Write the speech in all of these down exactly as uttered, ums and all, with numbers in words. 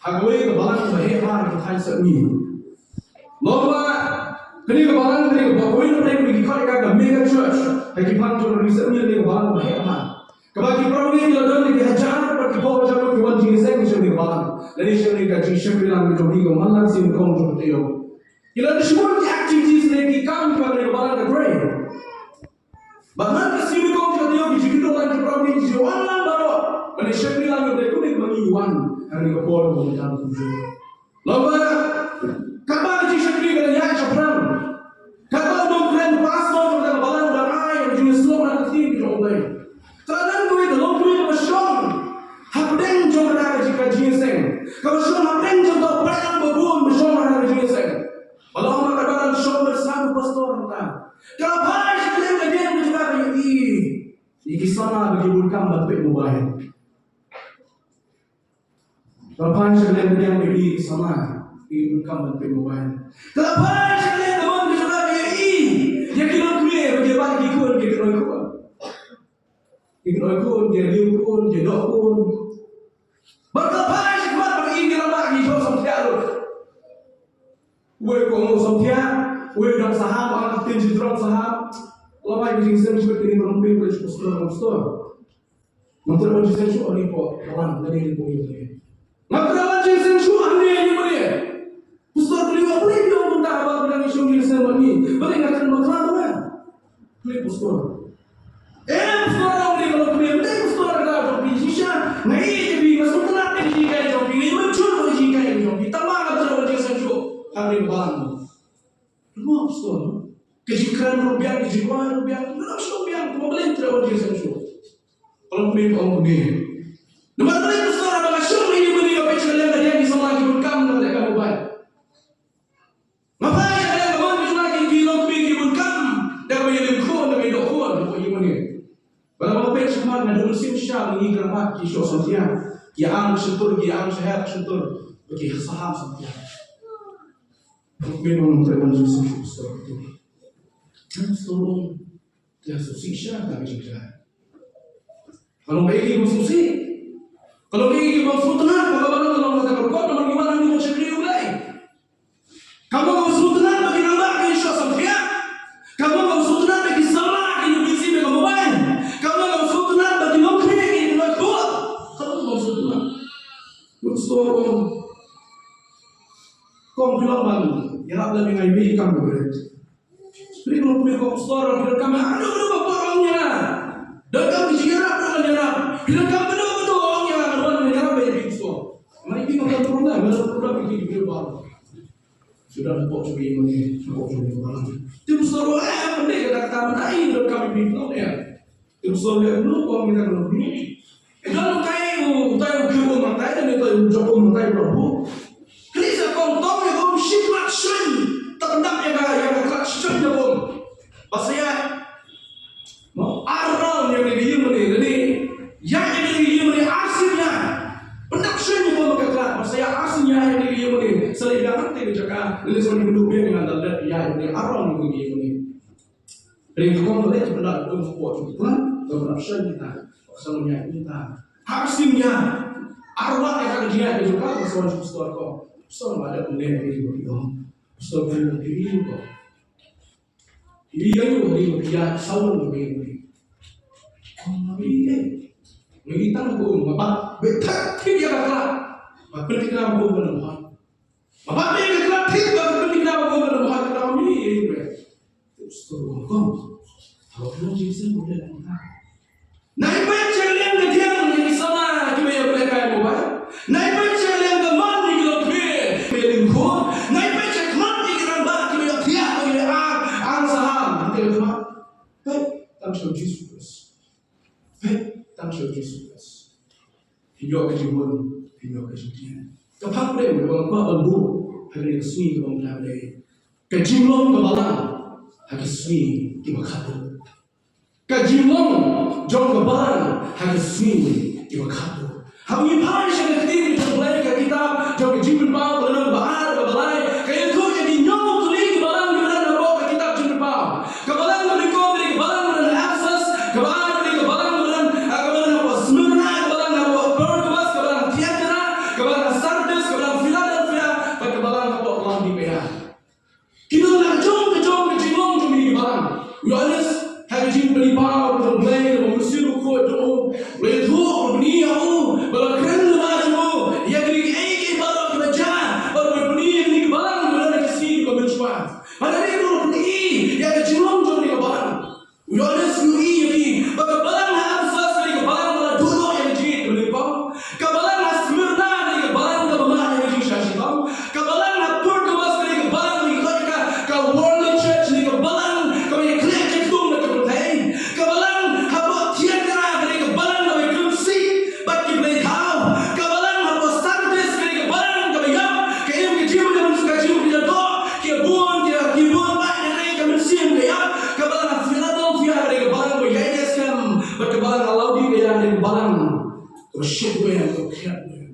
Ha kawei ka balang ba heh bha ha ki thaiñ sepngi. Long ba kane ka balang, kane ka ba kawei na pdeng ki khot ïa ka ka mega church. Ha ki phang jong ka ri sepngi, kane ka balang ba heh bha. Kaba ki para bangeit ki la don ki hajar bad ki phew hajar ki wan jingïaseng sha kane ka balang. Lane sha kane ka jingshakri lang ka jong ki, ka man la ka sien kong jong ka taïew. Ki la dei shibun ki activities ne ki kam kiba kane ka balang ka trei. Bad man ka sngi Nyngkong ka taïew ki jingkynduh lang ki para bangeit ki wan lang baroh ban ïa shakri lang ïa u Blei kumne ba ngi wan ha kane ka por ba ngi dang kumjuh. Long ba katba ka jingshakri ka dang ïaid shaphrang, katba u nongkren pastor jong ka balang u dang ai ïa ka jingïasyllok na ka ktien ka jong U Blei, ka la don kawei ka longkmie kaba shong hapdeng jong kata ka jing, ka jingïaseng, kaba shong hapdeng jong ka balang ba bun ba shong ha ka jingïaseng. Ba long ba ka dang shong ban sah u pastor hangta. Ka la phai sha ka liang ka diang ka jong ka, ka ïohi ïa ki samla ba ki bun kam ban peit mobile. Ka la phai sha ka liang ka diang ka ïohi ïa ki samla ba ki bun kam ban peit mobile. Ka la phai sha ka liang ka mon ka jong ka, ka ïohi ïa ki longkmie ba ki bat ïa ki khun, ki kynoi khun. Ki kynoi khun, ki riew khun, ki doh khun. Bad ka la phai sha khmat ba ki, ki rangbah ki ïoh samthiah lut. Uwei u kohnguh samthiah, uwei u dang sahab, ba ka ktien jingthrang sahab. La bai ka jingseng shuh, kine ba long phi ba shu pastor, pastor. Ngam treh wan jingïaseng shuh, ani ko, kawan, ngam treh wan jingïaseng shuh, ani ko, kawan, ngam treh wan jingïaseng shuh, ani, ani, ani. Pastor, kylli, balei phi ong kumta haba phi dang ïashong jingïaseng bad ngi? Balei nga kren bakla, kylli pastor. Eh, pastor, ong, balei ka long kumne? Balei pastor, ka jong phi shisha. Nga ïeit ïa phi, nga sngewtynnat ïa ka jinghikai jong phi, nga ïeit mynjur ïa ka jinghikai jong phi. Tangba ngam treh wan jingïaseng shuh, ani, kawan. Kumno pastor? Ka jingkren ruh biang, ka jingkwah ruh biang, ka dang shu biang, kumno balei ngam treh wan jingïaseng shuh? Ka long kumne, ka ong kumne. Namar balei pastor, haba nga shong ha ïing mane, nga peit sha ka liang ka diang ki samla ki bun kam, nga leh ka mobile. Nga phai sha ka liang ka mon ka jong nga, ki, ki longkmie ki bun kam da kaba ïaling khun, da kaba ïadoh khun ha ïing mane. Bad haba nga peit shakhmat, nga don mynsiem shisha ba ngi ki rangbah ki shoh samthiah, ki ïa-ang shyntur, ki ïa-ang shaher shyntur, ba ki saham samthiah. Nga peit, nga peit, nga peit, nga peit, nga peit. Ka long kaei kaba sngewsih? Ka long kaei kaba sngewtynnat? Kaba long, ka long kata ka rukom namar ngi wan hangne ban shakri ïa U Blei. Ka long kaba sngewtynnat ba ki rangbah ki shoh samthiah? Ka long kaba sngewtynnat ba ki samla ki busy bad ka mobile? Ka long kaba sngewtynnat ba ki longkmie ki kynoi khun? Ka long kaba sngewtynnat. Pastor, kong, kong, phi long ban ïarap lem ïa nga ïa i kam kaba bret. Phi long, phi long, kong, pastor, phi donkam haduh haduh ba phi ong ïa nga. Donkam ki jingïarap ruh ngan ïarap. Phi donkam kano kano ong ïa nga, ngan wan ngan ïarap ïa phi, pastor. Nga ïa phi ngam don problem, ngam don problem ïa phi, phi baroh. Suda hapoh jong i mane, hapoh jong i mane. Te pastor, eh, mynta ka dang kata mynta i donkam ïa phi, phi ong ïa. Te pastor leh kumno, kong, ïa kano kano. Ïa don utai u, utai u kiew um hangtai, ne utai u jop um hangtai u la buh. Kane sa kong, tong ïa ka um shi klat shuñ. Tang dap ïa ka, ïa ka klat shuñ ïa ka um. Bad sa ïaid, mo, ar round ïa kane ka ïing mane, lane ïaid ïa kane ka ïing mane ar sien ïaid. Pyndap shuñ ïa ka um ha ka klat, bad sa ïaid ar sien ïaid ïa kane ka ïing mane. Sa leit biang hangtei ka jaka, lane sa wan ïakynduh biang ïa nga, da leit ïaid ïa kane ar round ïa kane ka ïing mane. Ring ka kong ka leit, ka pyndap ka um shapoh jong ka klat, ka pyndap shuh kita. Ka sa wan ïaid kita. Ha ka sien ïaid, arwah ïa ka jingïaid ka jong ka, ka sa wan sha u pastor, kong. Pastor, nga dep ong ïa phi, kong. Pastor, nga dep ong ïa phi, kong. Phi ïa ïoh, phi ïa saw, phi ïa. Kong, nga ïa, nga ïa tang ko, nga bat beit thik ïa ka klat. Nga pynthikna ko, nga lam hoi. Nga bat beit ka klat thik, nga pynthikna ko, nga lam hoi, ka dang ïa ïa. Pastor, kong, kong. Haba phi long jingïaseng, phi long jingïaseng. Nai peit sha ka liang ka diang ïa ki samla kiba ïa lehkai mobile. Nai peit sha ka liang ka mon ïa ki longkmie kiba ïaling khun. Nai peit sha khmat ïa ki rangbah kiba ïa thiah, kiba ïa ang, ang saham. Nai peit khmat. Peit tang sha u Jisu Khrist. Peit tang sha u Jisu Khrist. Phin ïoh ka jingbun, phin ïoh ka jingtieng. Ka phang prem kaba nga kwah ban buh ha kane ka sngi kaba nga dei. Ka jinglong ka balang ha ki sngi kiba khatduh. Ka jinglong jong ka balang ha ka sngi kiba khatduh. Haba ngi phai sha ka ktien jong U Blei, ka kitab jong ka Jingpynpaw, ka lynnong ba ar, kaba lai, ka ïathuh ïa ki hynñiew tylli ki balang kiba don hapoh ka kitab Jingpynpaw. Ka balang kaba nyngkong ka dei ka balang ba don ha Ephesus, kaba ar ka dei ka balang ba don, ah, kaba don hapoh Smyrna, ka balang hapoh Pergamos, ka balang Thyatira, ka balang ha Sardis, ka balang Philadelphia, bad ka balang hapoh Laodikaia. Ki don la ka jong ka jong ka jinglong jong kine ki balang. U Ïoannis ha ka jingpynpaw jong U Blei, la u mynsiem bakhuid jong u, la ïathuh, la pyni ïa u, ba la kren lyngba jong u ïa kine kiei kiei baroh kiba jia, bad la pyni ïa kine ki balang kiba don ha ki sngi kiba mynshuwa. Bad hynrei ruh la pyni ïa ka jinglong jong kine ki balang. U Ïoannis u ïohi ïa ki ba ka balang ha Ephesus ka dei ka balang ba la duh noh ïa ka jingngeit kaba nyngkong. Ka balang ha Smyrna ka dei ka balang kaba mad ïa ka jingshah shitom. Ka balang ha Pergamos ka dei ka balang ba ngi khot ïa ka ka worldly church, ka dei ka balang kaba ïakhleh kyrtung bad ka pyrthei. Ka balang hapoh Thiatira ka dei ka balang kaba ïakhleh bad ki blei thaw. Ka balang hapoh Sardis ka dei ka balang kaba ïap, ka im ka jingmyntoi ka jingmyntoi, ki bun ki, ki bun ba ïa ka mynsiem ka ïap. Ka balang ha Philadelphia ka dei ka balang ba ïai skhem, bad ka balang ha Laodikaia ka dei ka balang kaba shit weng, kaba khriat weng.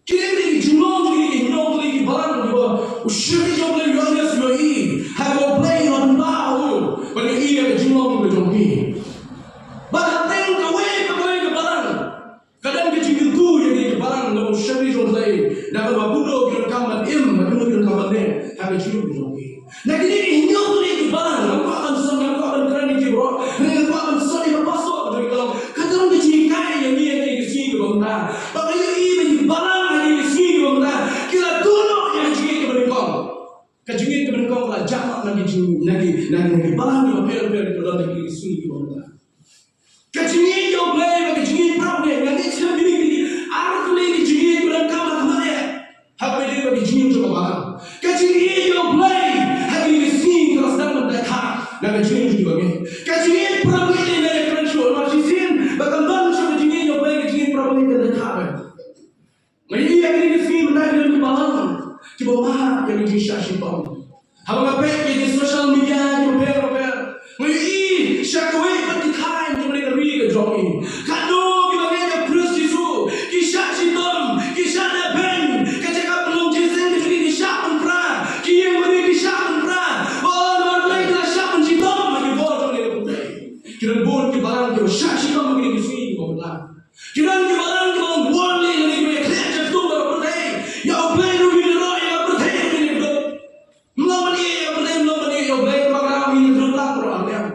Kine ki dei ki jinglong jong kine ki hynñiew tylli ki balang kiba u shakri jong U Blei u Ïoannis u ïohi. Ha kaba U Blei u la pynbna ha u ban ïohi ïa ka jinglong ka jong ki. Bad hapdeng kawei pa kawei ka balang ka don ka jingkyntu ïa kine ki balang na u shakri jong U Blei, na kaba kumno ki donkam ban im, na kumno ki donkam ban leh ha ka jingim ka jong ki. Na kine ki hynñiew tylli ki balang, ngam kwah ban sot, ngam kwah ban kren ïa ki baroh, ngam kwah ban sot ïa ka pastor ka jong ki, ka long ka don ka jinghikai ïa ngi ha kine ki sngi kiba mynta. Ba nga ïohi ba ki balang ha kine ki sngi kiba mynta ki la duh noh ïa ka jingngeit kaba nyngkong. Ka jingngeit kaba nyngkong ka la jah noh na ki jing, na ki, na ki, na ki balang kiba pher pher kiba don ha kine ki sngi kiba mynta. Ka jingïeit ïa U Blei bad ka jingïeit para bangeit, nga ngeit skhem kine ki dei ar tylli ki jingïeit ba donkam ha khmat eh. Ha kaba ïadei bad ka jingim jong ka balang. Ka jingïeit ïa U Blei ha kine ki sngi ka la sdang ban dei thah na ka jingim jong ki bangeit. Ka jingïeit para bangeit, nga ïakren shuh namar shisien ba kam don shuh ka jingïeit ïa U Blei, ka jingïeit para bangeit ka dei thah bha. Nga ïohi ha kine ki sngi mynta ki don ki balang kiba mad ïa ka jingshah shitom. Haba nga peit ïa ki social media kiba pher bapher, nga ïohi sha kawei pat ki thaiñ kiba dei ka ri ka jong ngi, katno kiba ngeit ïa U Khrist Jisu ki shah shitom, ki shah leh beiñ, ka jaka pynlong jingïaseng ka jong ki ki shah pynpra, ki ïing mane ki shah pynpra. Ba namar Blei ki la shah pynshitom ha ki bor jong ngi ka pyrthei. Ki don bun ki balang kiba shah shitom ha kine ki sngi kiba mynta. Ki don ki balang kiba long worldly, lane kiba ïakhleh kyrtung bad ka pyrthei. Ïa U Blei ruh ngin ïaroh, ïa ka pyrthei ruh ngin ïaroh. Ym long ban ïeit ïa ka pyrthei, ym long ban ïeit ïa U Blei, namar ka ri ngin ïaroh lang ruh ym em.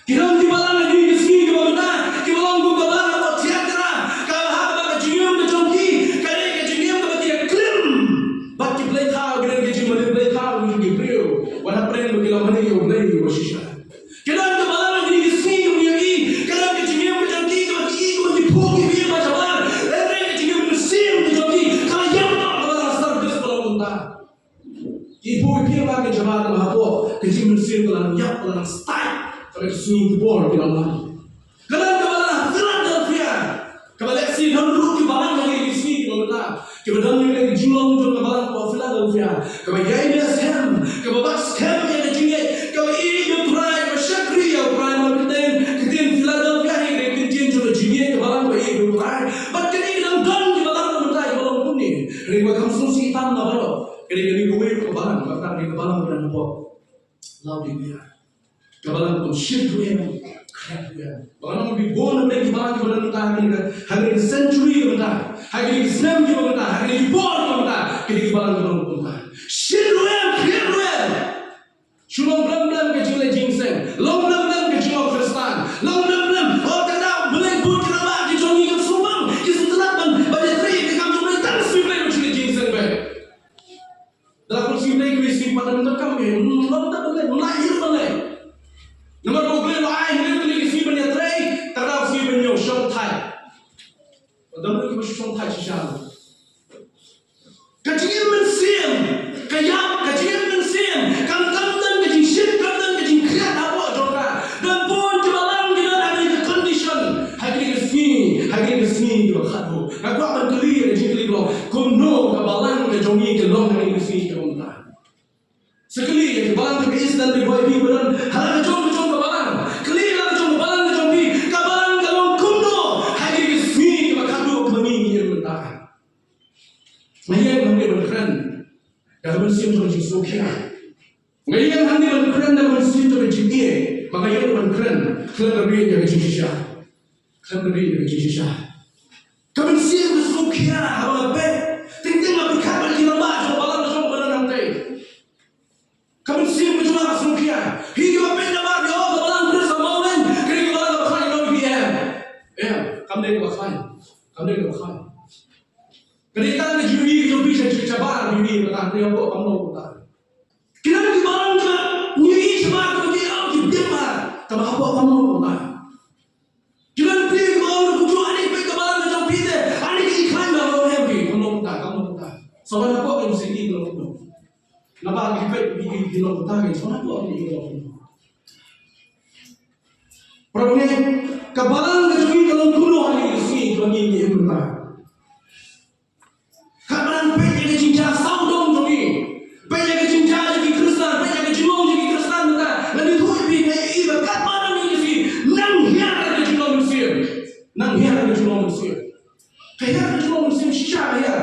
Ki don ki balang ha kine ki sngi kiba mynta kiba long kum ka balang hapoh Thiatira, ka ha kaba ka jingim ka jong ki ka dei ka jingim kaba ki ïaklim bad ki blei thaw, ki don ka jingmane blei thaw, ki briew wat hapdeng ba ki la mane ïa U Blei uba shisha. Ki don ki balang ha kine ki sngi kiba ngi ïohi, ka don ka jingim ka jong ki kaba ki ïohi kaba ki phuh ki ïohi ba shabar. Hynrei ka jingim mynsiem ka jong ki ka la ïap noh, ka balang Sardis ba long kumta. Ki phuh ki ïohi ba ka shabar, namar hapoh ka jingim mynsiem ka la ïap, ka la nang stait. Ka la ka sngi ki bor ki la wan. Ka don ka balang Philadelphia. Kaba lehse don ruh ki balang ha kine ki sngi kiba mynta kiba don ïa ka jinglong jong ka balang hapoh Philadelphia, kaba ïai leh skhem, kaba bat skhem ïa ka jingngeit, kaba ïeit ïa U Trai, kaba shakri ïa U Trai. Namar ka ktien, ka ktien Philadelphia hi ka dei ka ktien jong ka jingngeit, ka balang kaba ïeit ïa U Trai. Bad kane ka dang don ki balang kumta kiba long kumne. Hynrei kaba kham sngewsih tam na baroh ka dei kane kawei ka balang, kata ka dei ka balang kaba don hapoh Laodikaia. Ka balang kaba shit ruh em, khriat ruh em. Ba nga ong bun na ki balang kiba don mynta ha kane ka, ha kane ka century kiba mynta, ha kine ki snem kiba mynta, ha kine ki por kiba mynta, kine ki balang kiba don mynta. Shit ruh em, khriat ruh em. Shu long blem blem ka jingleh jingïaseng, long blem blem ka jinglong Khristan, long blem blem. Oh, kata balei bun ki rangbah ki jong ngi kam sngewbang, ki sngewtynnat ban, ban ïatrei ïa ka kam jong U Blei, tang sngewbha ban shu leh jingïaseng beit. Da la khun sngi Blei, kawei sngi pat ym donkam, ym, ym don ta ban leh, ym lah ïa ban leh. Namar ba U Blei u la ai hangne kine ki sngi ban ïatrei, kata ka sngi ban ïoh shongthait. Ba don ruh kiba shongthait shisha. Ka jingim mynsiem ka ïap, ka jingim mynsiem kam, kam don ka jingshit, kam don ka jingkhriat hapoh jong ka. Don bun ki balang ki don ha kine ki condition ha kine ki sngi, ha kine ki sngi kiba khatduh. Nga kwah ban kylli ïa ka jingkylli ba long, kumno ka balang ka jong ngi ka long ha kine ki sngi kiba mynta? Sa kylli ïa ki balang jong ka Eastern Revival ba don ha la ka jong ka jong ka balang. Kylli ïa la ka jong ka balang ka jong phi, ka balang ka long kumno ha kine ki sngi kiba khatduh kiba ngi ngi im mynta. Nga ïeng hangne ban kren da ka mynsiem jong ka jingsngewkhia. Nga ïeng hangne ban kren da ka mynsiem jong ka jingïeit, ba nga ïeng ban kren khlem da rieh ïa ka jingshisha. Khlem da rieh ïa ka jingshisha. Ka mynsiem ka sngewkhia haba nga peit. Ka dei tang ka jingïohi ka jong phi sha, shabar, phi ïohi mynta, hynrei hapoh kam long kumta. Ki don ki balang kiba ngi ïohi shabar, kiba ngi ïohi ki biang bha, tangba hapoh kam long kumta. Ki don phi kiba ong kumjuh, ani peit ka balang ka jong phi te, ani ki khlaiñ ba long em phi, kam long kumta, kam long kumta. Sa wan hapoh ka jingïohi ka long kumta. Naba ki peit ki, ki, ki long kumta, ki sa wan hapoh ki, ki long kumta. Para bangeit, ka balang ka jong ngi ka long kumno ha kine ki sngi kiba ngi im mynta? Katba nang peit ïa ka jingjia sawdong jong ngi, peit ïa ka jingjia jong ki Khristan, peit ïa ka jinglong jong ki Khristan mynta, ngan ïathuh ïa phi, nga ïohi ba katba nang ïa ka sngi, nang hiar ka jinglong mynsiem. Nang hiar ka jinglong mynsiem. Ka hiar ka jinglong mynsiem shisha ka hiar.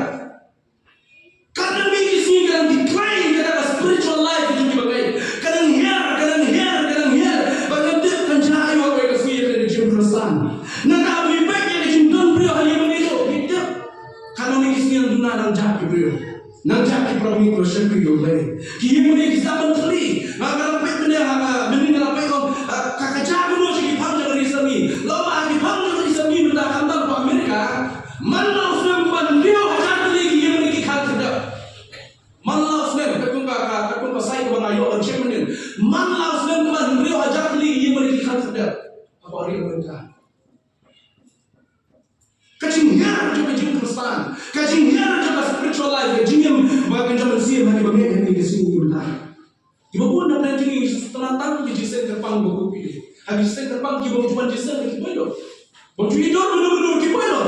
Katba nang ïa ka sngi ka dang decline kata ka spiritual life ka jong ki bangeit. Ka dang hiar, ka dang hiar, ka dang hiar. Ba ngam tip kan jia aiu ha kawei ka sngi ïa ka jingim Khristan. Nangta ba ngi peit ïa ka jingdon briew ha ïing mane jong ngi, tip. Katba nang ïa ka sngi nang duna nang jah ki briew. Nang jah ki para bangeit kiba shakri ïa U Blei. Ki ïing mane ki sdang ban thylli. Nga, nga la peit mynne ha, ha, mynne nga la peit ong, ha, ka, ka jia kumno sha ki phang jong ka Ri Sammi. Lada ha ki phang jong ka Ri Sammi mynta khamtam ha America. Man la u snem kumba hynriew hajar tylli ki ïing mane ki khan khyrdep. Man la u snem, katkum ka, ka, katkum ka sait kaba nga ïoh ban check mynnin. Man la u snem kumba hynriew hajar tylli ki ïing mane ki khan khyrdep. Hapoh ri America. Ka jinghiar jong ka jingim Khristan, ka jinghiar jong ka spiritual life, ka jingim ba ka jingim mynsiem ha kiba ngi, ha kine ki sngi mynta. Kiba bun na pdeng jong ngi ngi sngewtynnat tang ki jingseng kyrpang ba kum phi. Ha ki jingseng kyrpang kiba ju wan jingseng ki poi noh. Ba ju ïadon bynta bynta ki poi noh.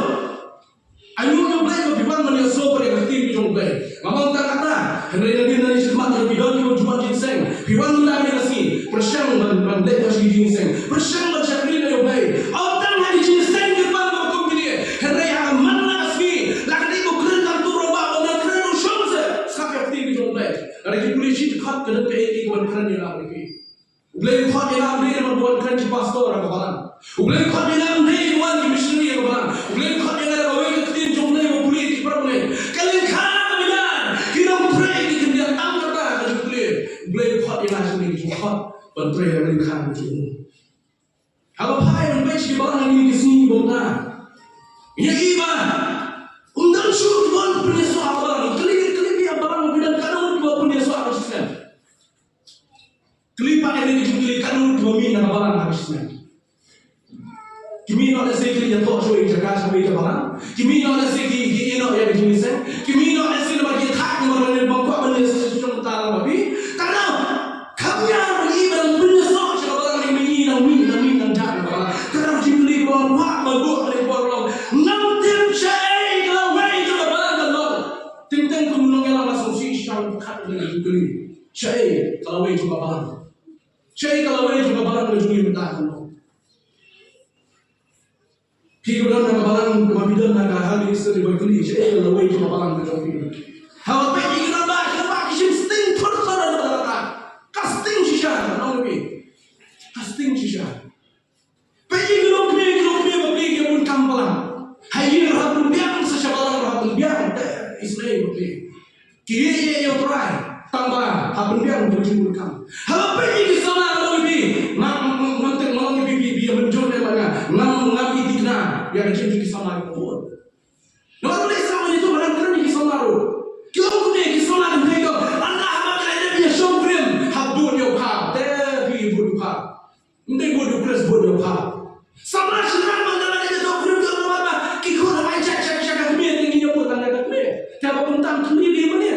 Ainguh ïa U Blei ba phi wan ban ïasnoh bad ïa ka ktien ka jong U Blei. Ngam ong tang kata, hynrei nadien nangne shakhmat lada phi don kiba ju wan jingseng, phi wan mynta ha kane ka sngi, pyrshang ban, ban leit ha shi jingseng, pyrshang ban shakri na U Blei. Ym tang ha ki jingseng kyrpang ba kum kine, hynrei ha man la ka sngi, la ka dei ba u kren tang tu rangbah, ba u nang kren u shong seh, sngap ïa ka ktien ka jong U Blei. Lada ki pule shi dkhot ka don kaei kaei ka wan kren ïa la ka dei. U Blei u khot ïa nga, u dei namar ba wan kren ki pastor ha ka balang. U Blei u khot ïa nga, u dei ba wan ki missionary ha ka balang. U Blei u khot ïa nga da kawei ka ktien jong U Blei ba pule ki para bangeit. Ka lyngkha ka bynta ki nongtrei ki khyndiat, tang kata ka jingpule. U Blei u khot ïa nga, jong ki jingkhot ban trei ha ka lyngkha ka jong u. Haba phai ban peit sha ki balang ha kine ki sngi ba mynta, ngi ïohi ba ym don shuh kiba pynïasoh ha ka balang. Kylli, kylli phi ha balang, phi don katno kiba pynïasoh ha ka shisnem? Kylli pat ïa ki jingkylli, katno kiba mih na ka balang ha ka shisnem? Ki mih noh lehse ki ïathoh shuh ïa ka jaka sha ka balang. Ki mih noh lehse ki, ki ïeh noh ïa ka jingïaseng. Ki mih noh lehse namar ki thait, namar ba ym kwah ban ïaseng shuh shuh, mynta la ba phi. Katno, kham ïa ba ngi ban pynïasoh sha ka balang, ngi nang mih, nang mih, nang jah na ka balang. Katno jingkylli ba ym kwah ban buh ha ka por long. Ngam tip shaei ka lawei jong ka balang ka long. Teng teng kum nongïalam la sngewsih shisha, khat ka jingkylli. Shaei ka lawei jong ka balang? Shaei ka lawei jong ka balang ka jong ngi mynta ka long? Phi kiba don ha ka balang, kiba phi don ha ka, ha ka ministry ba kylli, shaei ka lawei jong ka balang ka jong phi? Haba peit ïa ki rangbah, ki rangbah ki shim sting thor thor na ka balang. Ka sting shisha, nong phi. Ka sting shisha. Peit ïa ki longkmie, ki longkmie ba plie ki bun kam balang. Ha ïing ruh hap pynbiang, sa sha balang ruh hap pynbiang. Te isynei ba plie. Ki ïeit ïa U Trai, tang ba hap pynbiang ki jingdonkam. Haba peit ïa ki samla, nga ong ïa phi, nga, nga, nga, nga ong ïa phi, phi, phi ïa mynjur ne em, nga, nga, ngam i thikna ïa ka jingim ki samla kiba bun. Namar balei? Sa mynta to ba nang kren ïa ki samla ruh. Ki ong kumne ki samla, kynthei, to ynda haba ki la dep ïa shong kurim, hap bud ïa u khaw. Te phi bud ïa u khaw. Ym dei bud ïa u Khrist, bud ïa u khaw. Samla shynrang ba ynda la dep ïa shong kurim, ki ong, namar ba ki khun hap ai jait sha, sha ka kmie, te ngin ïa bud tang ïa ka kmie. Te haba kumta kmie ki ïa mane.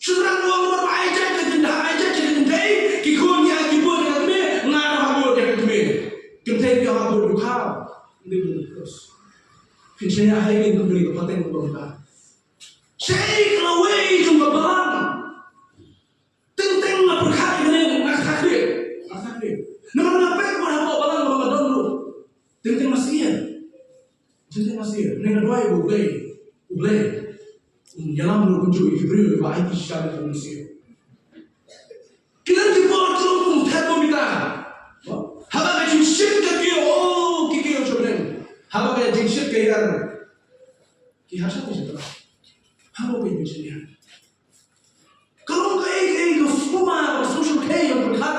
Shynrang u ong, namar ba ai jait ka kynthei, ai jait ka kynthei, ki khun ki ai, ki bud ïa ka kmie, nga ruh hap bud ïa ka kmie. Kynthei, phi ong hap bud ïa u khaw. Ym dei bud ïa u Khrist. Phin shaniah ha ïing, kum kane ka pateng ka long ka. Shaei ka lawei jong ka balang? Teng teng nga pyrkhat ïa kane, nga khatkhlieh, nga khatkhlieh. Namar nga peit bad hapoh balang ba nga don ruh, teng teng nga sngewsih. Teng teng nga sngewsih. Nga duwai ba U Blei, U Blei un ïalam ruh kumjuh ïa ki briew ba aiti shisha ïa ka mynsiem. Ki don ki por ki long kum thep bymita. Haba ka jingshit ka kiew, oh, ki kiew sha bneng. Haba ka jingshit ka hiar, ki harshat ki jingthrang. Haba ka jingshit ka hiar. Ka long kaei kaei ka sngewma, ka sngewsih kaei ka pyrkhat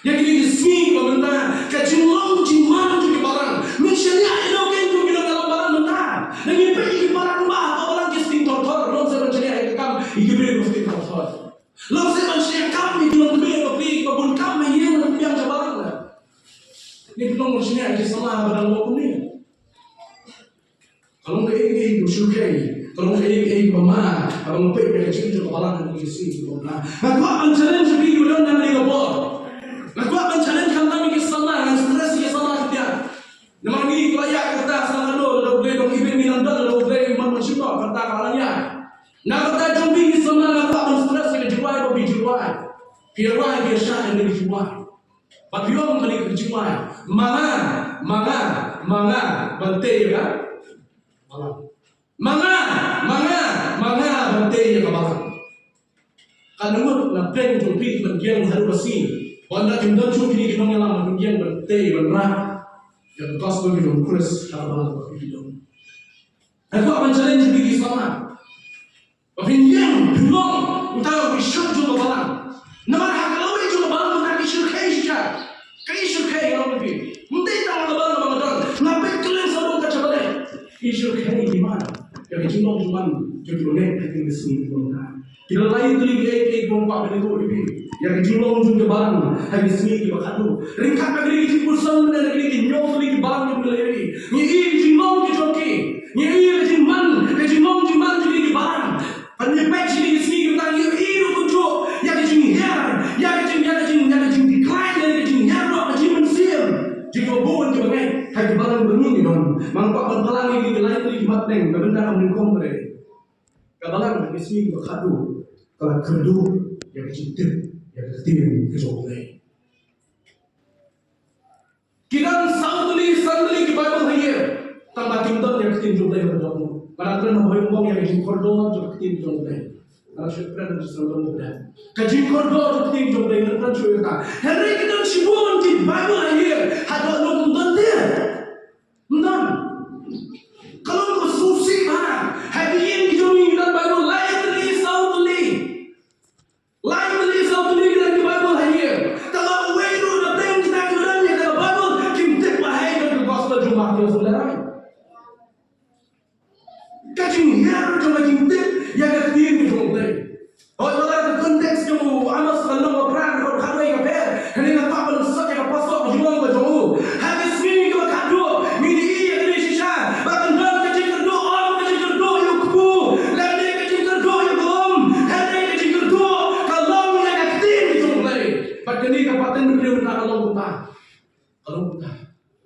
ïa kine ki sngi ba mynta, ka jinglong jingman jong ki balang. Ngin shaniah ïa u keiñ jong ki nongïalam balang mynta. Ngi peit ïa ki para rangbah ha balang ki sting thor thor, long seh ban shaniah ïa ka kam ïa ki briew ki sting thor thor. Long seh ban shaniah kam ïa ki longkmie longkpir, ba bun kam ha ïing ha biang sha balang. Ngi pynlong ban shaniah ïa ki samla ba dang long kumne. Ka long kaei kaei kaba shu khei, ka long kaei kaei kaba ma, haba nga peit ïa ka jingim jong ka balang ha kine ki sngi kiba bun. Nga kwah ban challenge ïa phi kiba don hangne ha ka por. Nga kwah ban challenge khamtam ïa ki samla, ngan stress ïa ki samla khyndiat. Namar ngi ki la ïaid kata sa kano, lada U Blei dang ibit ngi nang don, lada U Blei mon ban shim noh, kata ka la ïaid. Na ka bynta jong phi ki samla nga kwah ban stress ïa ka jingrwai ba phi ju rwai. Phi rwai phi ïa shah ïa ka jingrwai. Bad phi ong kane ka jingrwai. Ma nga, ma nga, ma nga ban tei ïa ka balang. Ma nga, ma nga, ma nga ban tei ïa ka balang. Katno ngut na pdeng jong phi kiban ïeng haduh ka sngi, ban da kim don shuh kine ki nongïalam ban ïeng ban tei ban rah ïa ka gospel jong U Khrist ha ka balang ba phi don. Nga kwah ban challenge phi ki samla ba phin ïeng phin long uta u rishot jong ka balang. Namar ha ka lawei jong ka balang mynta ki shyrkhei shisha. Ka i shyrkhei, nga ong ïa phi. Ym dei tang ha ka balang ba nga don. Nga peit kylleng sawdong ka jaka balei. I shyrkhei i man ïa ka jinglong jingman jong ki bangeit ha kine ki sngi kiba mynta. Ki don lai tylli kiei kiei kiba ym kwah ban ïathuh ïa phi ïa ka jinglong jong ki balang ha kine ki sngi kiba khatduh. Ryngkat bad kine ki jingpyrshang bad kine ki hynñiew tylli ki balang jong ki la ïohi. Ngi i ka jinglong ka jong ki. Ngi i ka jingman, ka jinglong jingman jong kine ki balang. Ban ïa peit sha kine ki sngi kiba mynta ngi i ruh kumjuh ïa ka jinghiar, ïa ka jing, ïa ka jing, ïa ka jingdecline, ïa ka jinghiar ruh, ka jingmynsiem jong kiba bun kiba ngeit ha ki balang ba ngi ngi don. Nga kwah ban pynlang ïa kine ki lai tylli ki mat pdeng, ka bynta kam nyngkong ba dei. Ka balang ha ki sngi kiba khatduh ka la kyrduh ïa ka jingtip ïa ka ktien ka jong U Blei. Ki don saw tylli san tylli ki Baibl ha ïing, tangba kim don ïa ka ktien jong U Blei ban dohnud. Nga dang kren ha Baibl ïa ka jingkordor jong ka ktien jong U Blei. Nga dang shu kren ha ka jingkordor jong ka ktien jong U Blei, nga dang kren shuh ïa kata. Hynrei ki don shibun ki Baibl ha ïing, ha dohnud ym don te. Ym don. Ka long kaba sngewsih bha. Ha ki ïing ki jong ngi ki don Baibl lai tylli saw tylli. Lai tylli saw tylli ki don ki Baibl ha ïing. Tangba uwei ruh na pdeng kita kiba don ïa ka Baibl kim tip ba ha ka gospel jong u Mathaios u lehrain. Ka jinghiar jong ka jingtip ïa ka ktien ka jong U Blei. Hooid, wat la ka context jong u Amos ka long ba phra, ka long khatwei ka pher. Kane nga kwah ban sot ïa ka pasok ka jinglong ka jong u. Ha ki sngi kiba khatduh ngin ïohi ïa kane shisha. Ba kan don ka jingkyrduh, ym ka jingkyrduh ïa u kpu, lane ka jingkyrduh ïa ka um, hynrei ka jingkyrduh ka long ïa ka ktien ka jong U Blei. Bad kane ka pateng briew mynta ka long kumta. Ka long kumta.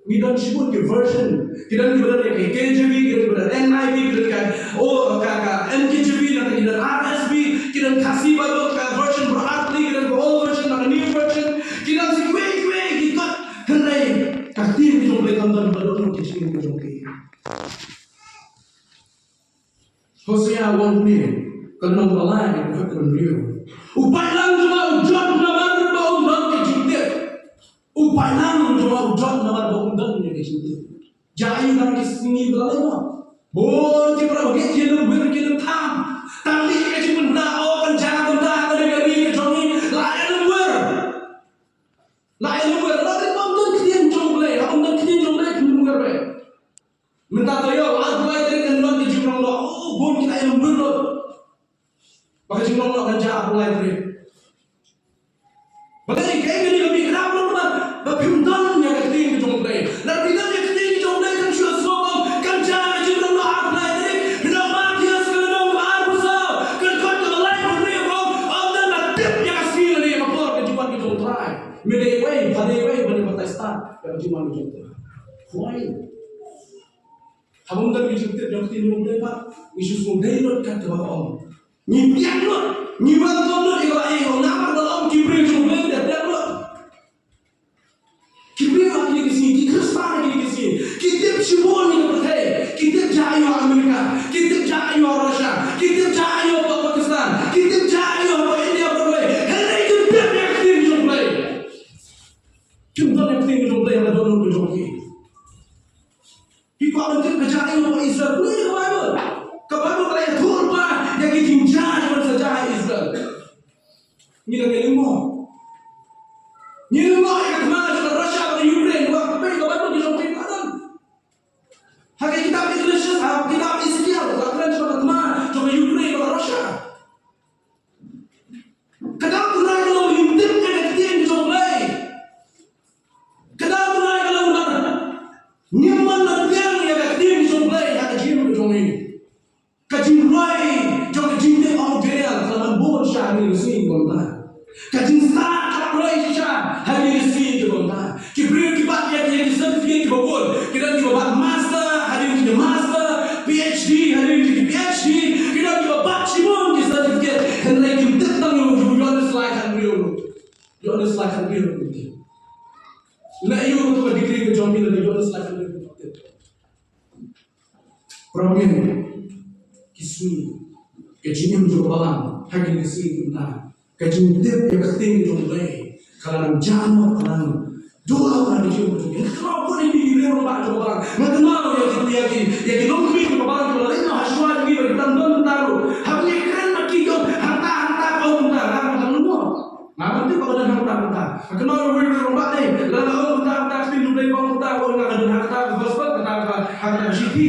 Ngi don shibun ki version. Ki don kiba don ïa ka K J V, ki don kiba don N I V, ki don ka, oh, ka, ka N K J V, nangta ki don R S V, ki don Khasi Bible, ka version ba ar tylli, ki don ka old version, nangta new version. Ki don kiwei kiwei ki kot. Hynrei ka ktien ka jong U Blei kam don ba dohnud ki jingim ka jong ki. Hosea one, ka lynnong ba lai, ka dkhot ba hynriew. U balang jong nga u jot namar ba um don ka jingtip. U balang jong nga u jot namar ba um don ka jingtip. Jia aiu ha ki sngi ba la leit noh? Bun ki para bangeit ki lum wir, ki lum tham. Tang dei ka jingpynbna, oh, kan jia kumta ha ka ri ka jong ngi. La ïalum wir. La ïalum wir. La dei ba um don ktien jong U Blei, ha um don ktien jong U Blei, ki lum wir beit. Mynta to ïa, arphew lai tarik kan don ka jingrong noh. Oh, bun kita ïalum wir lut ba ka jingrong noh kan jia arphew lai tarik. Balei kaei kane ka mih kynmaw lut ba, ba phim don ïa ka ktien ka jong U Blei. Lada phi don ïa ka ktien ka jong U Blei, kan shu sngew ba kan jia ka jingrong noh arphew lai tarik. Phi don Mathaios ka lynnong ba arphew saw, ka dkhot kaba laiphew hynriew, ong, ym don ba tip ïa ka sngi lane ïa ka por ka jingwan ka jong U Trai. Me dei uwei, pha dei uwei ban ïa batai stad ïa ka jingwan ka jong U Trai. Why? Haba ym don ka jingtip jong ka ktien jong U Blei pat, ngi shu sngewdei lut kat kaba ka ong. Ngi biang lut, ngi welcome lut ïa kaba ong, namar ba ong ki briew jong U Blei, biang lut. Ki briew ha kine ki sngi, ki Khristan ha kine ki sngi, ki tip shibun ïa ka pyrthei, ki tip jia aiu ha America, ki tip jia aiu ha Russia, ki tip jia aiu ha Pakistan, ki tip jia aiu ha India, Broadway. Hynrei kim tip ïa ka ktien jong U Blei. Kim don ïa ka ktien jong U Blei ha ka dohnud ka jong ki. Ki kwah ban tip ka jia aiu ha Israel. Pule ka Baibl. Ka Baibl ka la ïathuh lypa ïa ki jingjia kiban sa jia ha Israel. Ngi dang ïa lyngngoh. Ngi lyngngoh ïa ka thma jong ka Russia bad ka Ukraine. Wat peit ka Baibl ki jong phi, ka don. Ha ka kitab Ecclesiastes, ha ka kitab Ka jingroi jong ka jingtip ong Daniel ka la bun sha ha kine ki sngi ki bynta. Ka jingstad ka la roi shisha ha kine ki sngi ki bynta. Ki briew ki bat ïa ki certificate kiba bun, ki don kiba bat master, hadien ki master, PhD, hadien ki PhD, ki don kiba bat shibun ki certificate. Hynrei kim tip tang ïa u Ïoannis lai khatbriew. Ïoannis lai khatbriew. La ïoh ka degree ka jong ki la Ïoannis lai khatbriew. Para bangeit, ki sngi, ka jingim jong ka balang ha kine ki sngi ki bynta, ka jingtip ïa ka ktien jong U Blei ka la nang jah noh, ka la nang duh noh ha ka jingim jong ngi. Nga kynmaw bun ïa ki riew rangbah jong ka balang, nga kynmaw ïa ki, ïa ki, ïa ki longkmie jong ka balang kiba la leit noh ha shuwa jong ngi ba ki dang don mynta ruh. Haba ngi kren bad ki, ki ong hangta, hangta, ka ong kumta, nga kynmaw. Nga ban tip ba ka don hangta hangta. Nga kynmaw ïa uwei u rangbah ne, la la ong hangta hangta, ka ktien U Blei ka ong hangta, ong nga ka don hangta ka gospel, hangta ka, hangta ka shithi.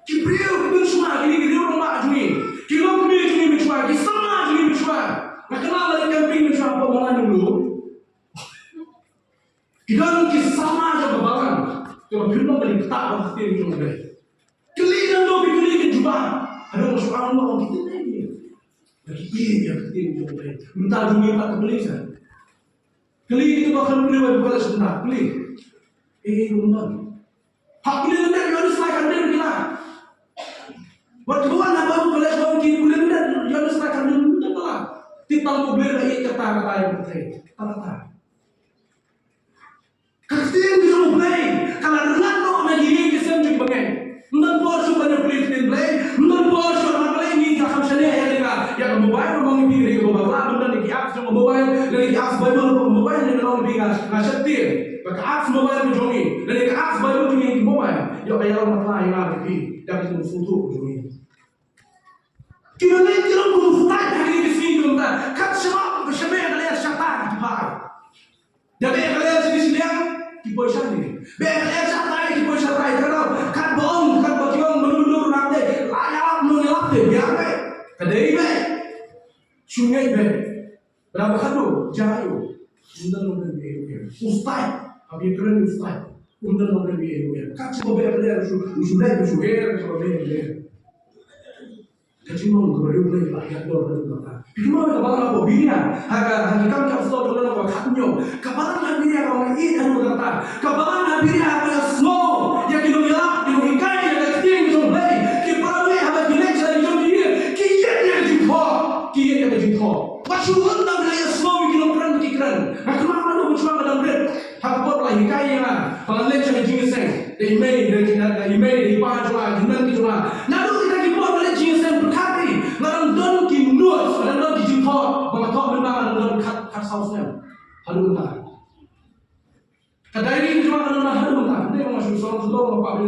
Ki briew ki mynshuwa, kine ki riew rangbah jong ngi, ki longkmie jong ngi mynshuwa, ki samla jong ngi mynshuwa. Nga kynmaw la camping mynshuwa hapoh Mawlai Naulu. Ki don ki samla jong ka balang kiba pynlong ïa ka ktien jong U Blei. Kylli nangno phi kylli ki jubab. Haduh ba shu ong noh ki tip ne ki. Ba ki ïeit ïa ka ktien jong U Blei. Mynta jong ngi pat kylli sa. Kylli kiba khlem kylli ba kylli sa mynta kylli. Eh, eh, mynta. Hap kylli lyndet, Ïoannis lai khatbriew ki la. Wat kiba wan ha Bible college ba ki kylli lyndet, Ïoannis lai khatbriew ki la. Tip tang U Blei la ïeit katta katta ïa ka pyrthei. Katta katta. Ka ktien ka jong U Blei ka la rngat noh na ki ïing ki sem jong ki bangeit. Ym don por shuh ban ïa pule ktien Blei, ym don por shuh. Namar balei ngi kham shaniah ïa ka, ïa ka mobile, ba ma ngi phi ka dei kaba bakla ban don ïa ki apps jong ka mobile, lane ki apps Bible jong ka mobile, lane ka long phi nga, nga sheptieng ba ka apps mobile ka jong ngi lane ka apps Bible jong ngi ha ki mobile ïoh ka ïalam bakla ïa nga bad phi da ka jingsngewthuh ka jong ngi. Ki bangeit ki long kum u stait ha kine ki sngi ki bynta. Kat shaba, shaba ka lyer shatai ki phai. Da beh ka lyer sha ki shiliang ki poi shane. Beh ka lyer shatai ki poi shatai. Ka daw katba ong, katba ki ong mano mano ruh nangta, la ïalap, nong ïalap te biang beh. Ka dei beh. Shu ngeit beh. Ba dang ba khadduh jia ïa u. Ym don nongrim ïa u. U stait. Haba ïakren u stait, ym don nongrim ïa u. Kat shaba beh ka lyer u shu, u shu leit, u shu her, shaba beh ka lyer. Ka jinglong kaba riewblei ba ïa dor ka dor ka. Phi kynmaw ïa ka balang ha Beria, ha ka, ha ki kam kam stor ka long kaba kham ñiong. Ka balang ha Beria ka ong ïa ka dor ka. Ka balang ha Beria ka ïa sngew ïa ki nongïalap, ki nonghikai ïa ka ktien jong U Blei. Ki para bangeit haba ki leit sha la ki jong ki ïing, ki ïeit ïa ka jingthoh, ki ïeit ïa ka jingthoh. Wat shu rung tang ïa sngew ïa ki nongkren ki kren. Nga kynmaw nga dang shuwa nga dang rit. Ha ka por ba la hikai ïa nga, ba ngan leit sha ka jingïaseng da i mei, da i, da i mei, da i pa jong nga, ki hynmen ki jong nga. Naduh kita ki por ba leit jingïaseng pyrkhat ïa nga, dang don ki notes, dang don ki jingthoh ba nga thoh mynba nga dang don khat, khat saw snem. Haduh mynta ka diary ka jong nga ka don haduh mynta. Hynrei nga shu sngewthuh, long ba phi,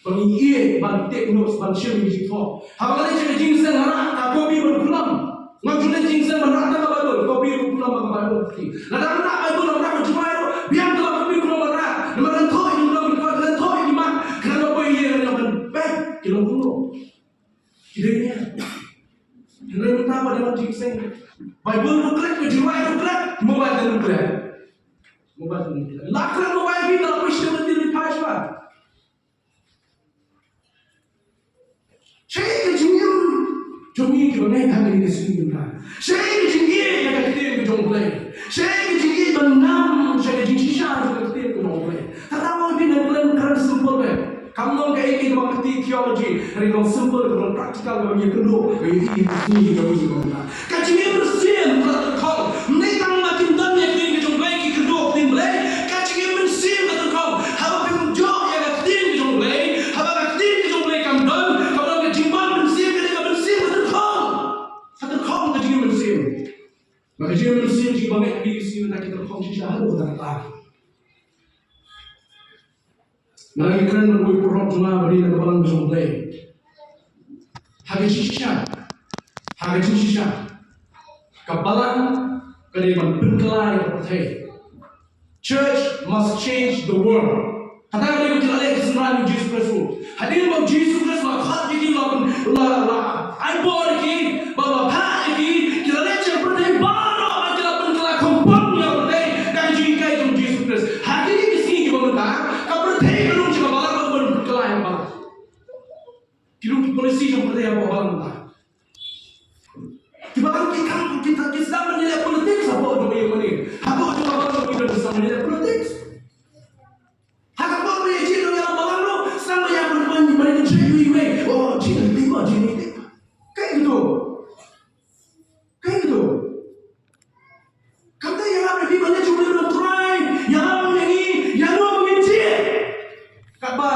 ba ngi ïeit ban take notes, ban shim ki jingthoh. Haba nga leit sha ka jingïaseng nga rah ka copy ban kulam. Ngam ju leit jingïaseng ban rah tang ka Baibl, copy ruh kulam ha ka Baibl. Lada nga rah Baibl, nga rah ka jingmai ruh, biang ka la copy kulam ban rah. Namar ngan thoh ïa ki, ngan thoh ïa ki mat, khnang ba poi ïa ki, ngan ban peit ki long kumno. Ki dei ïa. Hynrei mynta ba dang jingïaseng, Baibl ruh klet, ka jingmai ruh klet, mobile ruh klet. Mobile ruh klet. La klet mobile, phi la poi sha ka, phi phai shuwa. Shaei ka jingim jong ngi kiba ngeit ha kane ka sngi mynta? Shaei ka jingïeit ïa ka ktien ka jong U Blei? Shaei ka jingïeit ban ngam sha ka jingshisha jong ka ktien ka jong U Blei? Kata ma ngi phi nang kren, kren simple beit. Kam long kaei kaei kaba kti theology, hynrei long simple, long practical, kaba ngi kynduh, kaba ngi ïohi ha ka sngi jong ngi mynta. Ka jingim mynsiem ka la tyrkhong. Ym dei tang ba kim don ïa ka ktien ka jong U Blei, ki kynduh ktien Blei. Ka jingim mynsiem ka tyrkhong. Haba phim ïoh ïa ka ktien ka jong U Blei, haba ka ktien ka jong U Blei kam don, kaba don ka jingwan mynsiem, ka dei ka mynsiem ka tyrkhong. Ka tyrkhong ka jingim mynsiem. Ba ka jingim mynsiem jong ki bangeit ha kine ki sngi mynta ki tyrkhong shisha haduh katta katta. Nga la ïakren bad uwei u paralok jong nga ba dei na ka balang ka jong U Blei. Ha ka jingshisha, ha ka jingshisha, ka balang ka dei ban pynkylla ïa ka pyrthei. Church must change the world. Kata ka dei kaba ki la leh ki synran jong U Jisu Khrist ruh. Hadien ba U Jisu Khrist u la khot ïa ki, u la, u la, u la ai bor ïa ki, ba u la phah ïa ki, ki la leit sha ka pyrthei baroh, ba ki la pynkylla khumpang ïa ka pyrthei da ka jinghikai jong U Jisu Khrist. Ha kine ki sngi kiba mynta, ka pyrthei ka rung sha ka balang, ka ban pynkylla ïa ka balang. Ki long ki policy jong ka pyrthei hapoh balang mynta. Kiba ki kam ki kam ki sdang ban ïaleh politics hapoh jong ka ïing mane. Hapoh jong ka balang ki don sdang ban ïaleh politics. Ha ka por ba ïa jied ïa la balang ruh sdang ban ïa ban ban ban ïa jied ïa iwei. Oh, jied ïa iwei, jied ïa iwei. Kaei kito? Kaei kito? Kam dei ïarap ïa phi ban leit sha u Blei u Trai, ïarap ïa ngi, ïa no ba ngin jied. Katba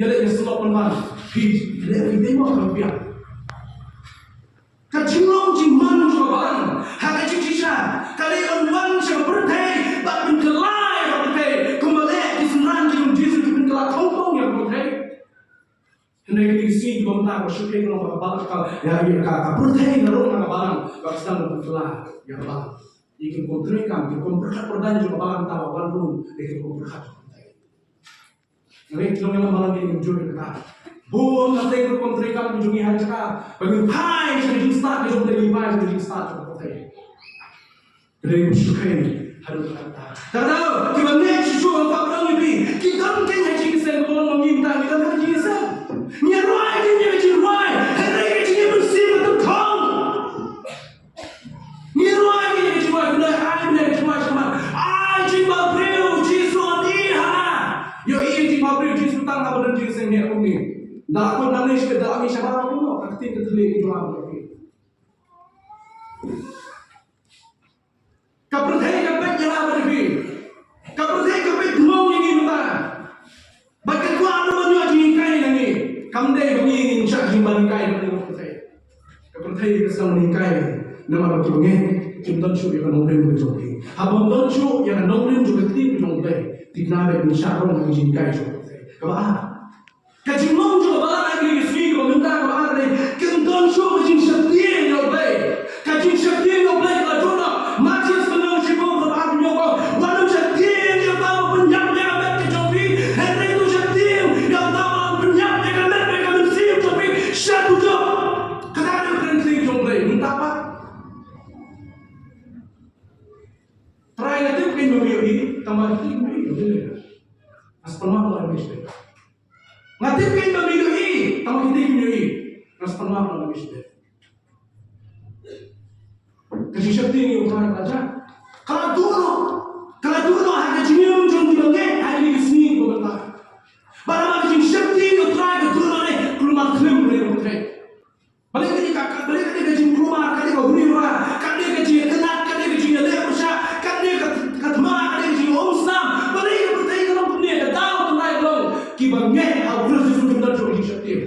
ïaleh ïa shlok pynban, phi leh phi dei mo kam biang. Ka jinglong jingman jong ka balang ha ka jingshisha ka dei ban wan sha ka pyrthei bad pynkylla ïa ka pyrthei kumba leh ki synran jong u Jisu ki pynkylla thongpong ïa ka pyrthei. Hynrei kine ki sngi kiba mynta ka shu peit ka long ba ka balang ka, ïa, ïa ka, ka pyrthei ka rung ha ka balang ba ka sdang ban pynkylla ïa ka balang. Ïa ki rukom treikam, ki rukom pyrkhat pyrdain jong ka balang mynta ba wan rung ïa ki rukom pyrkhat jong ka pyrthei. Hynrei ki nongïalam balang ki ïa mynjur ïa kata. Bun na ki rukom treikam ki jong ngi ha jaka ba ngin phai sha ka jingstad ka jong ka, ngin phai sha ka jingstad jong ka pyrthei. Hynrei ngim shu kheiñ haduh katta. Te kata kiba ngeit shuh shuh, nga kwah ban ong ïa phi, ki don kein ha jingïaseng, kaba long ma ngi mynta ngi don ha jingïaseng. Ngi rwai kein ïa ka jingrwai, hynrei ka jingïamynsiem ka tymmen. Ngi rwai kein ïa ka jingrwai, Blei ai, Blei ai ka jingrwai shakhmat. Ai jingbhabriew Jisu, ïohi ha. Ïohi ïa ka jingbhabriew Jisu tang haba don jingïaseng ne kumne. Da la kut nangne shi da la mih shabar kumno, ka ktien ka thylliej ka jong U Blei. Ka pyrthei ka peit ïa la bad ïa phi. Ka pyrthei ka peit tymmen ïa ngi mynta. Bad ka kwah ruh ban ïoh jinghikai na ngi. Kam dei ba ngi ngin shah jingban hikai na ka pyrthei. Ka pyrthei ka sdang ban hikai namar ba kiba ngeit kim don shuh ïa ka nongrim ka jong ki. Haba ym don shuh ïa ka nongrim jong ka ktien ka jong U Blei, thikna ba ngin shah rong ïa ka jinghikai jong ka pyrthei. Kaba ar. Ka jinglong jong ka balang ha kine ki sngi kiba mynta kaba ar dei, kim don shuh ka jingsheptieng ïa U Blei. Ka jingsheptieng ïa U Blei ka la jur noh. Mathaios ka lynnong shiphew dkhot arphew hynñiew ka ong, wat nym sheptieng ïa uta uba pynïap ïa ka met ka jong phi, hynrei to sheptieng ïa uta uba pynïap ïa ka met bad ka mynsiem jong phi sha kjut. Kata ka dei ka kren ktien jong U Blei mynta pat. Trai, nga tip kein ba me ïohi, tangba ki ïohi, ïohi. Nga sngewthuh ba me ïohi. Nga tip kein ba me ïohi, tangba kito kim ïohi. Nga sngewthuh ba me ïohi. Ka jingsheptieng ïa U Trai ka la jah. Ka la duh noh. Ka la duh noh ha ka jingim jong kiba ngeit ha kine ki sngi kiba mynta. Bad namar ka jingsheptieng ïa U Trai ka duh noh ne, kulmar khlem U Blei. Balei ka dei ka, balei ka dei ka jingkulmar, ka dei ka huri hura, ka dei ka jingïakynad, ka dei ka jingïaleh pyrshah, ka dei ka, ka thma, ka dei ka jingïaumsnam. Balei ka pyrthei ka long kumne? Ka daw tynrai ka long kiba ngeit ha U Khrist Jisu kim don shuh ka jingsheptieng.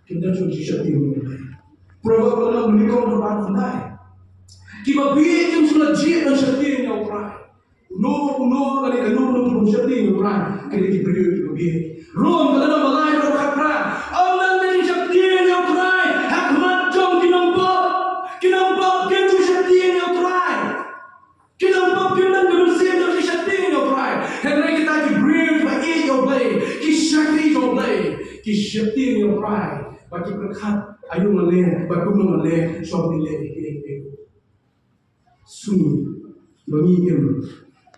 Kim don shuh ka jingsheptieng. Proverb ka long ba nyngkong ba ar khyndai. Kiba bieit kim shu leit jied ban sheptieng ïa U Trai. Uno uno lane kano kano ki bym sheptieng ïa U Trai, ki dei ki briew kiba bieit. Rom ka lynnong ba lai dkhot khatphra. Ym don ka jingsheptieng ïa U Trai ha khmat jong ki nongpop. Ki nongpop kim ju sheptieng ïa U Trai. Ki nongpop kim don ka mynsiem jong ka jingsheptieng ïa U Trai. Hynrei kita ki briew kiba ïeit ïa U Blei, ki shakri jong U Blei, ki sheptieng ïa U Trai. Ba ki pyrkhat, aïu ngan leh, ba kumno ngan leh, shwa ban leh ïa kiei kiei. Sngi ba ngi im,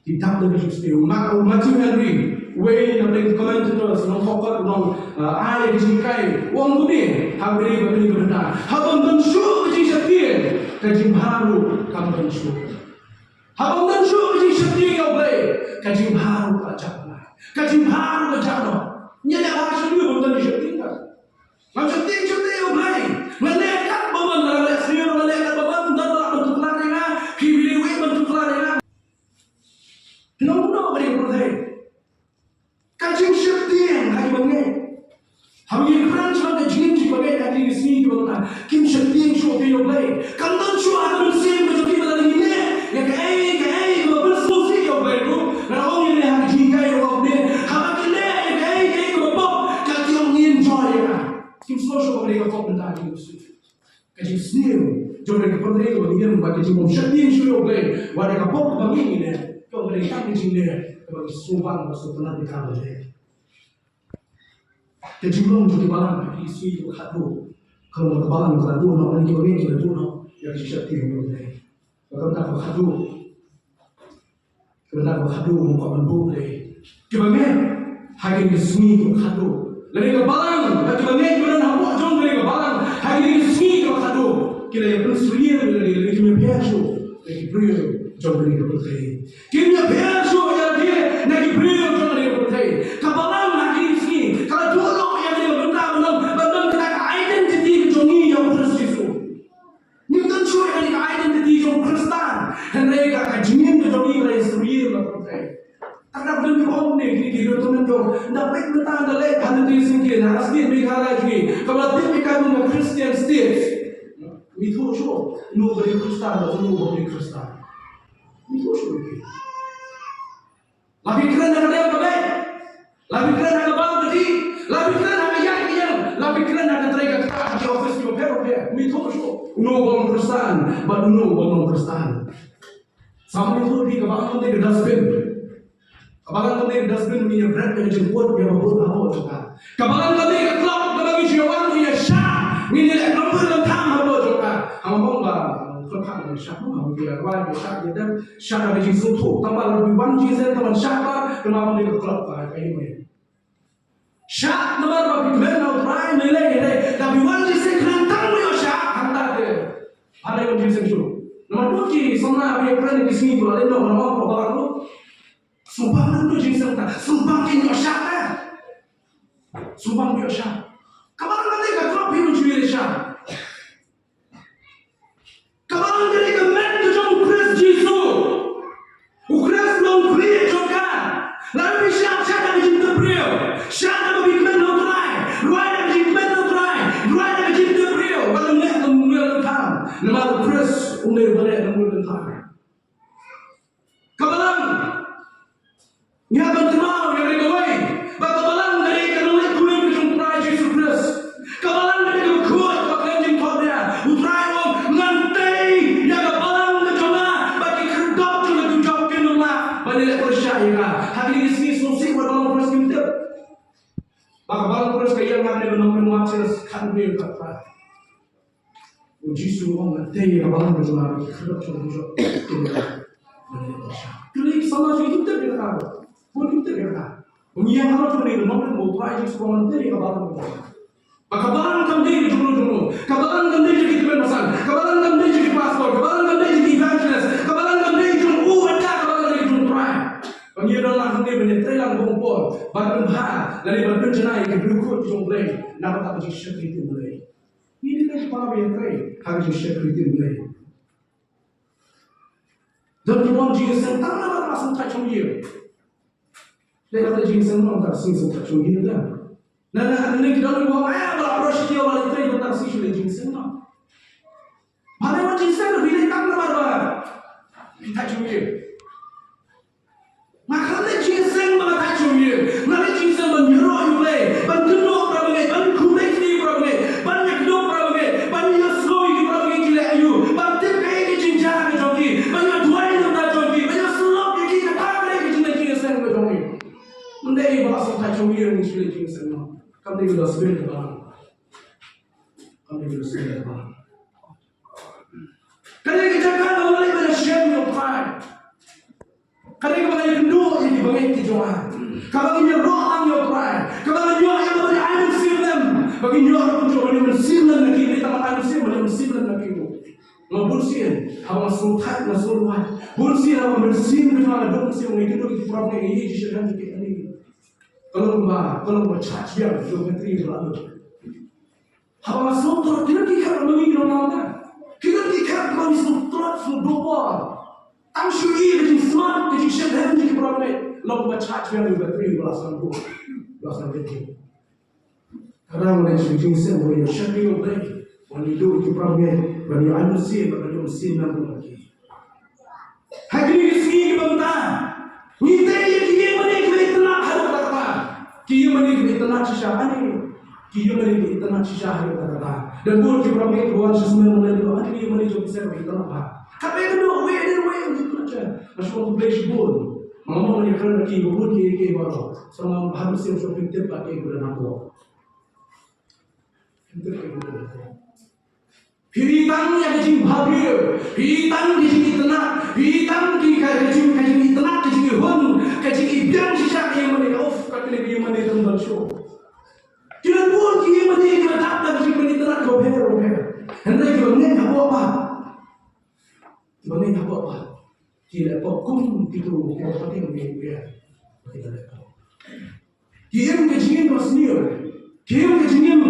ki dap da ka jingsniew. Ma, u Matthew Henry, uwei na pdeng ki commentators, u nongthok kot, u nong, ah, ai ka jinghikai, u ong kumne ha kane ka, kane ka bynta. Haba ym don shuh ka jingsheptieng, ka jingbha ruh kam don shuh. Haba ym don shuh ka jingsheptieng ïa U Blei, ka jingbha ruh ka jah noh. Ka jingbha ruh ka jah noh. Ngi ïa leh bha shano haba ym don jingsheptieng ka. Ngam sheptieng, sheptieng ïa U Blei. Nga leh katba mon, nga leh sniew, nga leh katba mon, don ba lah ban tuklar ïa nga, ki briew ban tuklar ïa nga. Phi long kumno ha kane ka pyrthei? Ka jingsheptieng ha kiba ngeit. Haba ngi kren shaphang ka jingim jong kiba ngeit ha kine ki sngi kiba mynta, kim sheptieng shuh ïa U Blei. Kam don shuh ha ka mynsiem ka jong ki ba lada ngi leh ïa kaei kaei kaba pynsngewsih ïa U Blei ruh, nga ong ïa ngi ha ka jinghikai ruh ong ne, haba ki leh ïa kaei kaei kaba pop, ka ki ong ngin enjoy ïa ka. Kim sngew shuh ba ka dei ka pop mynta ha kine ki sngi. Ka jingsniew jong ka pyrthei kaba ngi im bad ka jingbym sheptieng shuh ïa U Blei, wat ïa ka pop kaba ngi leh, ka ong ka dei tang ka jingleh kaba ngi sngewbang bad sngewtynnat ïa ka ban leh. Ka jinglong jong ki balang ha ki sngi kiba khatduh ka long ba ka balang ka la duh noh, lane kiba ngeit ki la duh noh ïa ka jingsheptieng ïa U Blei. Bad ka bynta kaba khatduh, ka bynta kaba khatduh, nga kwah ban buh ïa kiba ngeit ha kine ki sngi kiba khatduh, lane ka balang bad kiba Ki la ïa pynsyriem ïa lade, lada kim ïapher shuh na ki briew jong kane ka pyrthei. Kim ïapher shuh ïa lade na ki briew jong kane ka pyrthei. Ka balang ha kine ki sngi ka la duh noh ïa kane ka bynta ban long, ban long kata ka identity ka jong ngi ïa u Khrist Jisu. Ngim don shuh ïa kane ka identity jong u Khristan. Hynrei ka, ka jingim ka jong ngi ka la ïasyriem na ka pyrthei. Tang da ka don ki ong ne kine ki riew tymmen jong, nda peit mynta nda leh ha lynti Singkien, ha state Meghalaya jong ngi, kaba la tip ïa ka kum ka Christian state. Ngim ithuh shuh uno uba dei Khristan bad uno uba dei Khristan. Ngim ithuh shuh ïa ki. La phi kren ha ka dem ka beit, la phi kren ha ka bam ka dih, la phi kren ha ka ïaid ka ïeng, la phi kren ha ka trei ka ktah ha ki office kiba pher bapher. Ngim ithuh shuh uno uba long Khristan bad uno uba long Khristan. Sa mut ïa phi, ka balang kam dei ka dustbin. Ka balang kam dei ka dustbin, ngin ïa bret ïa ka jingput, ïa ka put hapoh jong ka. Ka balang kam dei ka clock, kaba ngi ju wan ngi ïa shah, ngin ïa leh number lyngkha hapoh jong ka. Haba ong ba, ka clock ka shah, haba ngi ïa rwai, ïa shah, ïa dep, shah da ka jingsngewthuh, tang ba lada phi wan jingïaseng, tang ban shah ba, ka balang kam dei ka clock, ka ïa Shah namar ba phi kmen ha U Trai, ne lei ne lei. Da phi wan jingïaseng khnang tang ban ïoh shah hangta te. Hynrei wan jingïaseng shuh. Namar bun ki samla ba ïakren ki sngi ba la leit noh, namar ba balang ruh. Sngewbha ban ïoh jingïaseng ta. Sngewbha kin ïoh shah ta. Sngewbha kin ïoh shah. Ka balang ka dei ka clock, phi ban shu ïaleh shah. Ka balang ka dei ka met ka jong u Khrist Jisu. U Khrist u long u khlieh jong ka. Lada phi shah, shah da ka jingtip briew. Shah da kaba phi kmen ha U Trai. Rwai da ka jingkmen ha U Trai. Rwai da ka jingtip briew. Ba ym leh kum u nongkynmaw. Namar u Khrist um dei uba leh kum u nongkynmaw. Ka balang. Ngi hap ban kynmaw ïa kane kawei, ba ka balang ka dei ka nongleit kurim ka jong U Trai Jisu Khrist. Ka balang ka dei kaba khuid, kaba khlem jingthoh nia. U Trai u ong, ngan tei ïa ka balang ka jong nga, bad ki khyrdop jong ka dujok kin ym lah ban ïaleh pyrshah ïa nga. Ha kine ki sngi sngewsih wat ba long Khrist kim tip ba ka balang Khrist ka ïeng hangne ban ong, Martin, khatduh khatphra. U Jisu u ong, ngan tei ïa ka balang ka jong nga, ki khyrdop jong ka dujok kin ym lah ban ïaleh pyrshah. Kine ki samla jong ngi kim tip ïa kata. Bun kim tip ïa kata. Ba ngi ïeng halor jong kane ka nongrim ba U Trai Jisu u ong, ngan tei ïa ka balang ka jong nga. Ba ka balang kam dei ka jong uno jong uno. Ka balang kam dei jong ki tymmen basan. Ka balang kam dei jong ki pastor. Ka balang kam dei jong ki evangelist. Ka balang kam dei jong u bad ka, ka balang ka dei jong U Trai. Ba ngi ïa don lang hangne ban ïa trei lang bad U Paul. Ban pynbha lane ban pynjanai ïa ki briew khuid ki jong U Blei na ka bynta ka jingshakri ïa U Blei. Ngi dei ki para ba ïatrei ha ka jingshakri ïa U Blei. Don kiba wan jingïaseng tang namar ba sngewthuh shongïing. Leh kata jingïaseng noh, tang sngewthuh shongïing da. Na, na, na, ki don kiba wan, eh, ba la approach ïa ki, ba la trei, ba tang sngewthuh jingïaseng noh. Ba leh wan jingïaseng, ba leh tang namar ba sngewthuh shongïing. Nga khlem leh jingïaseng ba nga thait shongïing. Nga leh jingïaseng ban ïaroh ïa U Blei, ban kynnoh para bangeit, ban khublei kti para bangeit, ban ïakynduh para bangeit, ban ïasngew ïa ki para bangeit ki leh aïu, ban tip kaei ka jingjia ka jong ki, ban ïa duwai na ka bynta jong ki, ban ïa syllok ïa ki, kata ka dei ka jingleh jingïaseng ka jong ki. Ym dei ba nga sngewthuh shongïing ngi shu leh jingïaseng noh. Kam dei ka dustbin ka balang. Kam dei ka dustbin ka balang. Ka dei ka jaka kaba ngi leit ban ïashem ïa U Trai. Ka dei kaba ngi ïakynduh ïa ki bangeit ki jong nga. Kaba ngi ïaroh lang ïa U Trai. Kaba ngi ïoh ïa kaba ngi ai mynsiem lem. Ba ngi ïoh ruh kumjuh ban ïoh mynsiem lem na ki, ngi tang ai mynsiem, ban ïoh mynsiem lem na ki ruh. Nga bun sien haba nga sngewthuh, nga sngewthuh. Bun sien haba mynsiem ka jong nga duk mynsiem, nga ïakynduh ïa ki para bangeit, ngi ïa ki sha ka jong ki kane. Ka long ba, ka long ba church biang jong ka Trai ba la lut. Haba nga sngewthuh, ki don ki khep ba ngi ki nongmam na. Ki don ki khep ba ngi sngewthuh, sngewthuh ba tang shu i ka jingsmart, ka jingshemphang jong ki para bangeit. Long ba church biang jong ka Trai ba la sngewthuh, ba la sngewthuh. Ka dang leh shu jingshem, ba ngi shakri ïa U Blei, ba ngi duh ki para bangeit, ba ngi ai mynsiem, ba ngi mynsiem na ki. Ha kine ki sngi kiba mynta, ngi tei ïa ki ïingmane kiba itynnat haduh katta katta. Ki ïingmane kiba itynnat shisha, ani. Ki ïingmane kiba itynnat shisha haduh katta katta. Don bun ki para bangeit kiba wan shisha, mynta, ani ki ïingmane jong ki shisha kiba itynnat bha. Katba ka dei wei, dei wei, dei wei. Nga shu wan khublei shibun. Nga mut ngi kren ïa ki, bun ki, ki baroh. Sa nga bha mynsiem shu pyntip ïa ki ba don hapoh. Pyntip ïa ki ba don hapoh. Phi tang ïa ka jingbhabriew, phi tang ka jingitynnat, phi tang ki ka, ka jing, ka jingitynnat, ka jingihun, ka jingibiang shisha ïa ka ïingmane, of, ka kane ka ïingmane kam don shuh. Ki don bun ki ïingmane kiba dap da ka jingmane itynnat kiba pher bapher. Hynrei kiba ngeit hapoh Ki leh pop kum kito kiba pateng ïa u Blei. Ki leh pop. Ki im ka jingim kaba sniew. Ki im ka jingim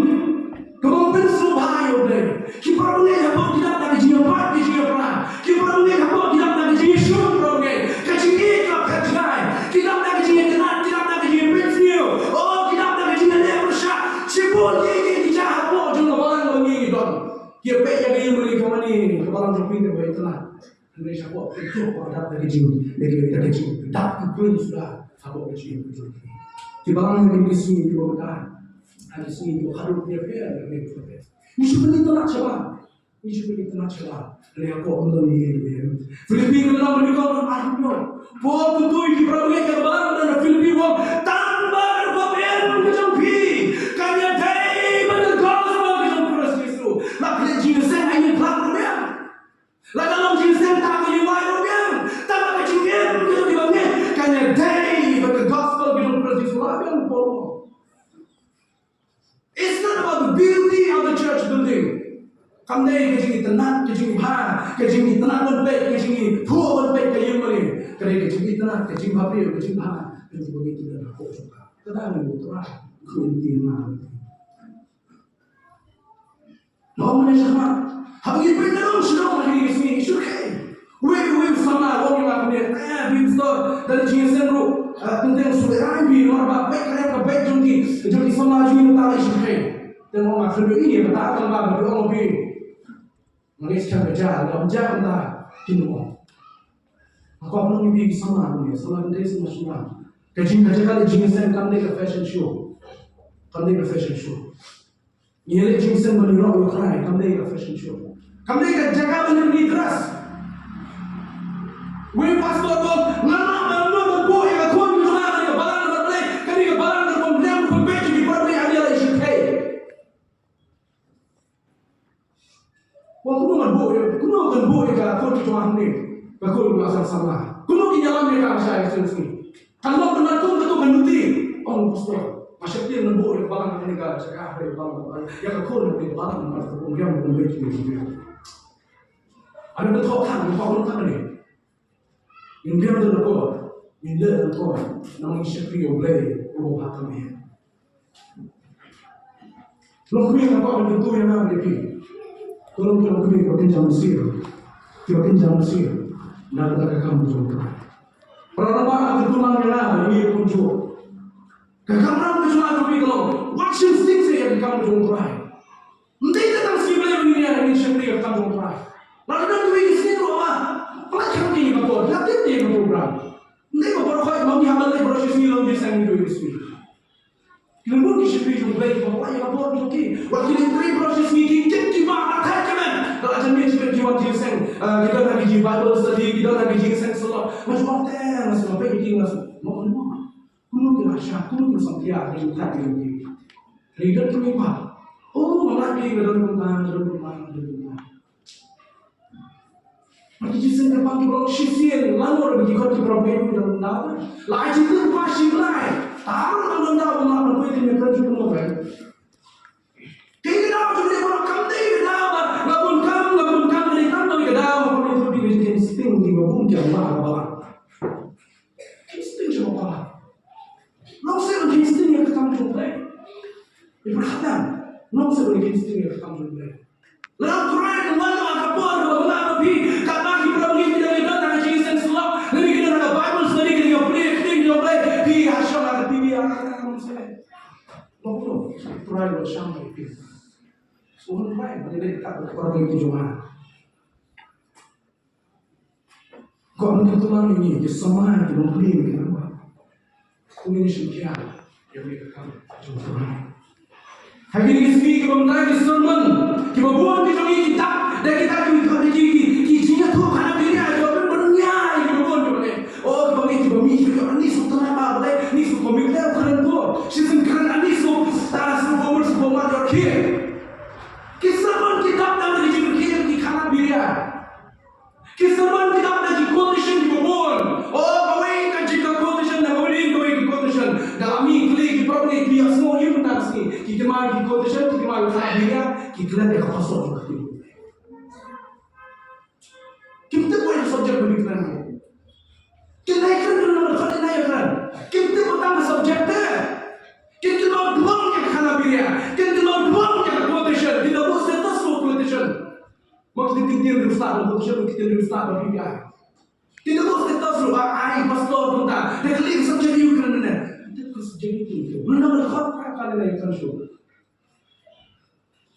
kaba pynsngewbha ïa u Blei. Ki para bangeit hapoh ki dap da ka jingïabat ka jingïapra. Ki para bangeit hapoh ki dap da ka jingïashun para bangeit. Ka jingïeit kaba pher jngai. Ki dap da ka jingïakynad, ki dap da ka jingïapynshniew. Oh, ki dap da ka jingïaleh pyrshah. Shibun ki, ki, ki jia hapoh jong ka balang ba ngi don. Ki ïapeit ïa ka ïing mane ka mane ka balang jong phi kaba itynnad. Hynrei shapoh pynthut ba dap da ka jing, da ka, da ka jing, dap ka jing suda hapoh ka jing ka jong ki. Ki balang ha kine ki sngi kiba mynta, ha ki sngi kiba khatduh ki ïapher, ki ïapher. Ngi shu pynïtynnad shabar, ngi shu pynïtynnad shabar. Hynrei hapoh ym don ïing, ïing. Philippi ka lynnong ba nyngkong, ar hynñiew. Paul kyntu ïa ki para bangeit kiba don ha Philippi, u ong, tang ba ka rukom im ka jong phi kan ïadei bad ka gospel ka jong u Khrist Jisu. La phi leh jingïaseng ha ïing plang ruh biang. Lada long jingïaseng tang ka ïing wai ruh biang, tang ka jingim ka jong kiba ngeit kan ïadei bad ka gospel ka jong u Khrist Jisu, la biang u Paul. It's not about the beauty of the church building. Kam dei ka jingitynnad, ka jingbha, ka jingitynnad ban peit, ka jingithuh ban peit ka ïing mane. Ka dei ka jingitynnad, ka jingbhabriew, ka jingbha ka jong kiba ngeit ki don hapoh jong ka. Ka dei ka mut Trai, ka mut Trai. Nong mane shama. Haba ngi peit na nong shnong ha kine ki sngi, shu khei. Uwei, uwei u samla u ong ïa nga kumne, eh, phi pastor, da leit jingïaseng ruh, eh, teng teng shu lehrain phi namar ba beit ka rep ka beit jong ki, jong ki samla jong ngi mynta la shu khei. Te nga ong nga khlem ïohi ïa kata, tang ba phi ong phi. Nga ngeit skhem ka jia, lada ym jia kumta, kin ong. Nga kwah ban ong ïa phi ki samla kumne, samla kynthei, samla shnong. Ka jing, ka jaka leit jingïaseng kam dei ka fashion show. Kam dei ka fashion show. Ngi leit jingïaseng ban ïaroh ïa u Trai, kam dei ka fashion show. Kam dei ka jaka ban ïa dress. Wei pastor u ong, nga lah ban ïa ban buh ïa ka khun jong nga ha ka balang ka Blei, kane ka balang ka rukom liang rukom beit jong ki para bangeit ha ïing la i shyrkhei. Wan kumno ngan buh ïa, kumno ngan buh ïa ka khun jong nga hangne, ka khun jong nga sang samla. Kumno kin ïalam ïa ka ha sha ïing sha sngi. Kan long kumno, kumno, kumno kan luti. Ong pastor, ma sheptieng ngan buh ïa ka balang kane ka jaka, ïa ka balang, ïa ka khun kane ka balang, ïa ka khun ïa ka balang. Ada ka thok kan, ka thok kan ne. Ngin biang da ka por, ngin leh da ka por, namar ngi shakri ïa U Blei uba bha tam eh. Lok mi nga kwah ban kyntu ïa nga bad ïa phi. To long ki lok mi kiba kynja mynsiem, kiba kynja mynsiem na ka kam jong U Trai. Para rangbah, nga kyntu lang ïa nga bad ïa phi kumjuh. Ka kamram ka jong nga jong phi ka long, wat shim sting seh ïa ka kam jong U Trai. Ym dei tang sngi Blei ba ngin ïa, ngin shakri ïa ka kam jong U Trai. Lada don kiwei ki sngi ruh ba, ba la kham ki ïa ka por, la tip ïa ka program. Ym dei ba baroh khoit ma ngi hap ban leit baroh shi sngi, long jingïaseng kiwei ki sngi. Ki long bun ki shakri jong U Blei kiba la ïa ka por jong ki. Wat ki leit trei baroh shi sngi, ki kit ki bah, la thait ki met. Lada jan miet shi bit ki wan jingïaseng, eh, ki don ha ki jing Bible study, ki don ha ki jingïaseng syllok. Nga shu ong te, nga shu ong peit ïa ki, nga shu ong, mo, mo. Kumno ki la shah, kumno ki la samthiah, ki la thait ki la ngi. Hynrei don kiwei pat. Oh, nga lait ïa ka don kumta, ka don kumta, ka don kumta. Mar ki jingïaseng kyrpang kiba long shisien, la ïoh ruh ki khot ki para bangeit ki don kumta. La ai jingkyrpad shi Blai. Tang ba lam don daw, lam don daw, lam don daw. Kaei ka daw jong lehbor, kam dei ka daw ba nga bun kam, nga bun kam, ka dei tang ka daw ba nga bun kam, ka dei ka sting kiba bun ki ong ba ka balang. Ka sting jong ka balang. Long seh ban ka sting ïa ka kam jong U Blei. Ïa pyrkhat, long seh ban ka sting ïa ka kam jong U Blei. Lada U Trai u wan ha ka por kaba nga bad phi, katba ki para bangeit ki dang ïadon ha ka jingïaseng syllok, lane ki don ha ka Bible study, ki dang ïaplie ïa ka ktien jong U Blei, phi ha shong ha ka T V, ha ka kam seh. Long kumno U Trai u wan shang ïa phi? Sngewbha ban ïadei kat bad ki para bangeit ki jong nga. Ko, ngi kyntu lang ïa ngi ki samla ki nongpynim ki nongwah. Kumne ngi shim khia ïa ka kam jong U Trai. Ha kine ki sngi kiba mynta, ki sermon kiba bun ki jong ngi ki dap da kita ki, ki, ki, ki jingïathuhkhana biria kiba pynbna ïa kiba bun kiba leh. Oh, kiba ngi, kiba ngi, kiba ngi suk tang ba leh, ngi suk, ko, ngi leh kren ko. Shisien kren ani suk, ta suk ko, mut suk ko, mat ïa ki. Ki sermon ki dap da ki jingkhia ki khana biria. Ki sermon ki dap da ki quotation kiba bun. Oh, kawei ka jingka quotation, da kawei, kawei ka quotation. Da la mih kylli ki para bangeit, phi ïohsngew ïa mynta ka sngi. Ki kynmaw ki quotation, ki kynmaw ki khana biria, ki klet ïa ka passage jong ka ktien. Kim tip ïa ka subject ba ki kren. Ïa kren, ïa kren, ïa kren. Kim tip ba tang ka subject te. Kin kynmaw dwang ïa ka khana biria. Kin kynmaw dwang ïa ka quotation. Kin da buh status quo quotation. Mo kin kin kin kin start quotation, kin kin start ba biria. Kin da buh status ruh ba ai pastor kumta. Te kali ka subject ïa u kren ne. Te ka subject ïa u kren. Mana ba khot ka ka ne kan shu.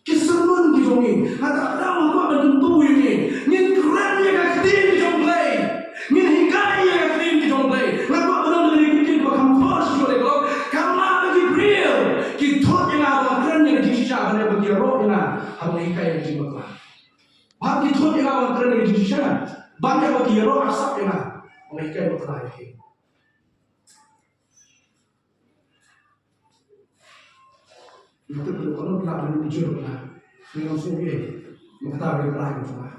Ki sermon ki jong ngi, nga ta ka dang kwah ban kyntu ïa ngi. Ngin kren ïa ka ktien ki jong U Blei. Ngin hikai ïa ka ktien ki jong U Blei. Nga kwah ban ong ïa ngi ki ktien ba kham khos shuh ïa ka lok. Kam lah ba ki briew ki thut ïa nga ban kren ïa ka jingshisha, ban ïa ba ki ïaroh ïa nga haba nga hikai ïa ka jingbakla. Ba ki thut ïa nga ban kren ïa ka jingshisha, ban ïa ba ki ïaroh arsap ïa nga haba nga hikai bakla ïa ki. Ngi tip ruh ka long ka la ban jur ka la. Ngi long sngewbha. Ngi kata ba ngi krai ngi krai.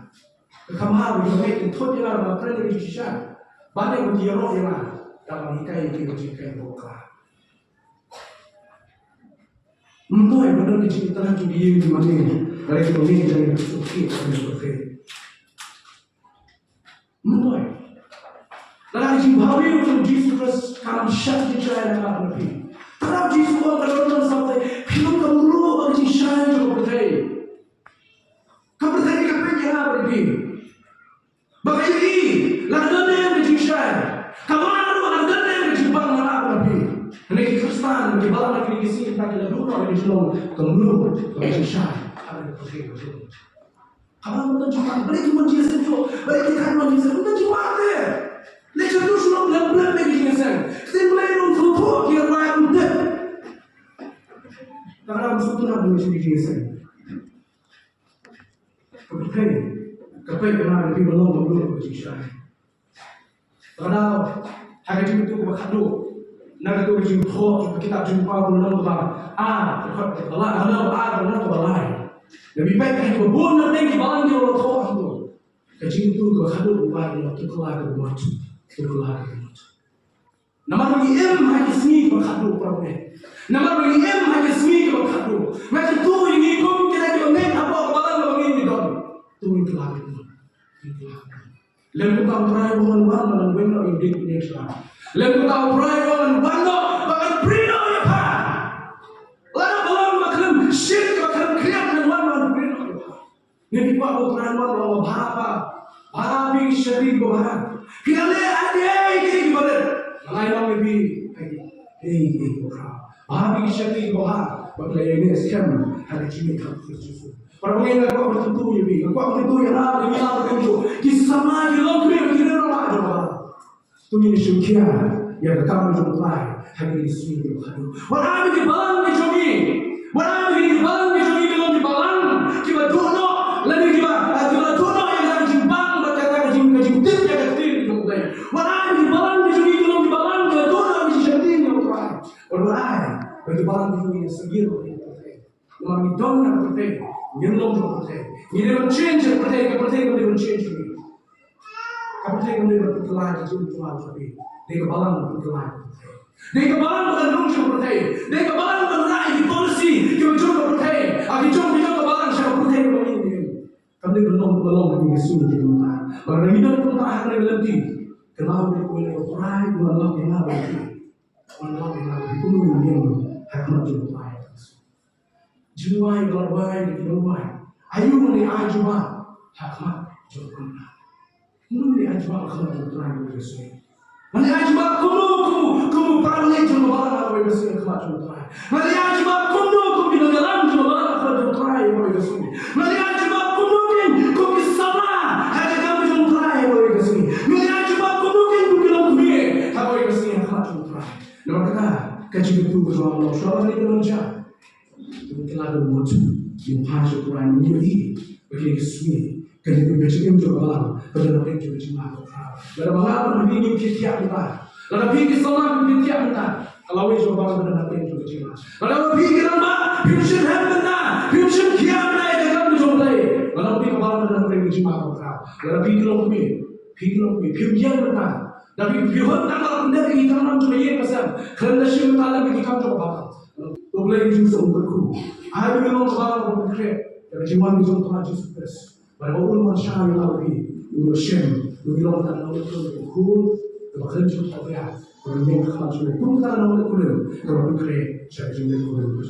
Ka kham ha ba ngi mei ngi thot ïa la ba kren ngi shisha. Ba ne ngi ïaroh ïa la. Da ba ngi kai ngi kai ngi kai ba ka. Mynta ba don ki jingthrang ki ïing ki mane. Ka la ki mane jang ngi suk ki ka ngi suk ki. Mynta. Lada ka jingbhawi u Jisu Khrist kam shah jingshai na ka bynta phi. Tang ba Jisu u ong ka don nang samtai, phi long ka mluh ba ka jingshai jong ka pyrthei. Ka pyrthei ka peit ïa nga bad phi. Ba ka ïohi, lada don ne ka jingshai. Ka mar ruh lada don ne ka jingbang na nga bad phi. Hynrei ki Khristan, ki balang na kine ki sngi, ki la duh noh ïa ka jinglong ka mluh ba ka jingshai. Ka pyrthei ka jong. Ka balang ym don jingmut, balei ki mon jingïaseng shuh, balei ki thait mon jingïaseng, ym don jingmut te. Leit sha tu sha u blem blem bad ki jingïaseng. Ktien Blei ruh ym sngewthuh, ki rwai ruh ym tip. Ka balang ym sngewthuh na ki jingïaseng. Ka pyrthei, ka pyrthei ka na ka phi ba long ka mluh ka jingshai. Ka dei ha ka jingmut kaba khadduh. Na ka tu ka jingthoh ka kitab Jingpynpaw ka lynnong kaba ar, ka dkhot kaba lai, ka lynnong kaba ar, ka dkhot kaba lai. Ngi peit ha kaba bun na pdeng ki balang ki la thoh ha tu. Ka jingmut kaba khadduh kaba lai, ka dei tuklar ka mut. Tuklar ka mut. Namar ba ngi im ha ki sngi kaba khadduh, para bangeit. Namar ba ngi im ha ki sngi kaba khadduh. Nga kyntu ïa ngi kum kine kiba ngeit hapoh ka balang kaba ngi don. To ngin tuklar ka mut. Ngin tuklar ka mut. Lem kumta U Trai u ong ngan wan, ngan wan noh ïa u ding ne sha. Lem kumta U Trai u ong ngan wan noh, ba ngan prie noh ïa pha. Lada balang ba khlem shit, ba khlem khriat, ngan wan, ngan prie noh ïa pha. Ngi dei kwah ba U Trai u wan, wan bha, bha. Bha phi ki shakri kiba bha. Phi la leh ei ei ei kiba rit. Ngan ai noh ïa phi ei ei ei kiba bha. Bha phi ki shakri kiba bha. Ba phi la ïeng skhem ha ka jingïakhun Khrist Jisu. Para bangeit, nga kwah ban kyntu ïa phi, nga kwah ban kyntu ïa nga, ïa nga ban kyntu. Ki samla ki longkmie, ki rit rangbah jong ka balang. To ngin ïa shim khia ïa ka kam jong U Trai ha kine ki sngi kiba khadduh. Wat ai ba ki balang ki jong ngi, wat ai ba ki balang ki jong ngi ki long ki balang kiba duh noh, lane kiba, ah, kiba duh noh ïa ka jingbang bad ka, ka jing, ka jingtip ïa ka ktien jong U Blei. Wat ai ba ki balang ki jong ngi ki long ki balang kiba duh noh ïa ka jingshakri ïa U Trai. Wat, wat ai ba ki balang ki jong ngi ïa sngewbha ïa ka pyrthei. Namar ngi don na ka pyrthei, ngim long jong ka pyrthei. Ngi dei ban change ka pyrthei, ka pyrthei kam dei ban change ngi. Ka pyrthei kam dei ban pynkylla ka jingpynkylla ka pyrthei. Dei ka balang ban pynkylla ka pyrthei. Dei ka balang ban long jong ka pyrthei. Dei ka balang ban rai ki policy kiba jong ka pyrthei. Ah, ki jong, ki jong ka balang sha ka pyrthei kaba ngi ngi. Kam dei ban long, ban long ka jingïaseng jong ka pyrthei. Ba ngi don kumta ha ka lynti. Ka balang dei ban long ka pyrthei, ban long ka pyrthei. Wan wan wan kumno ngin ïeng ha khmat jong U Trai. Jingwai ba la wai da ki nongwai. Aïu ngan ïa ai jubab ha khmat jong U Trai? Kumno ngan ïa ai jubab ha khmat jong U Trai ba ngi ïaseng? Ngan ïa ai jubab kumno kum, kum u para leit jong U Blei ba ngi ïaseng ha khmat jong U Trai? Ngan ïa ai jubab kumno kum ki nongïalam jong U Blei ha khmat jong U Trai ba ngi ïaseng? Ngan ïa ai jubab kumno kin kum ki samla ha ka kam jong U Trai ba ngi ïaseng? Ngan ïa ai jubab kumno kin kum ki longkmie ha ba ngi ïaseng ha khmat jong U Trai? Namar kata, ka jingkyntu ka jong nga ka long, shuwa ba ngi dang mynjur, to ngin kylla ka mut, ngin phai sha U Trai, ngin ïohi ba kine ki sngi ka dei ka jingim jong ka balang, ka dei ka jingim jong ka balang. Lada ma nga bad ma phi ngim khie thiah mynta, lada phi ki samla phim khie thiah mynta, ka lawei jong ka balang ka dei ka jingim jong ka balang. Lada ma phi ki rangbah phim shim hem mynta, phim shim khia mynta ïa ka kam ka jong U Blei, lada ma phi ka balang ka dei ka jingim jong ka balang. Lada phi ki longkmie, phi ki longkmie phim ïeng mynta, da phi, phi hut tang ba la pyndep ïa ki kam jong ka ïing ka sem. Khlem da shim ka lem ïa ki kam jong ka balang. To Blei Jisu un kyrkhu. Ai ba ngin long ka balang kaba pynkhreh da ka jingwan ka jong U Trai Jisu Khrist. Bad ba un wan shah ïa nga bad phi, un ïoh shem, un ïoh long tang na u throne kaba khuid, ka Ba kren jingthoh ïa, ba ngin ïeng kham jingmut. Kumta nang leh kurim, kaba pynkhreh sha ka jingmut kurim.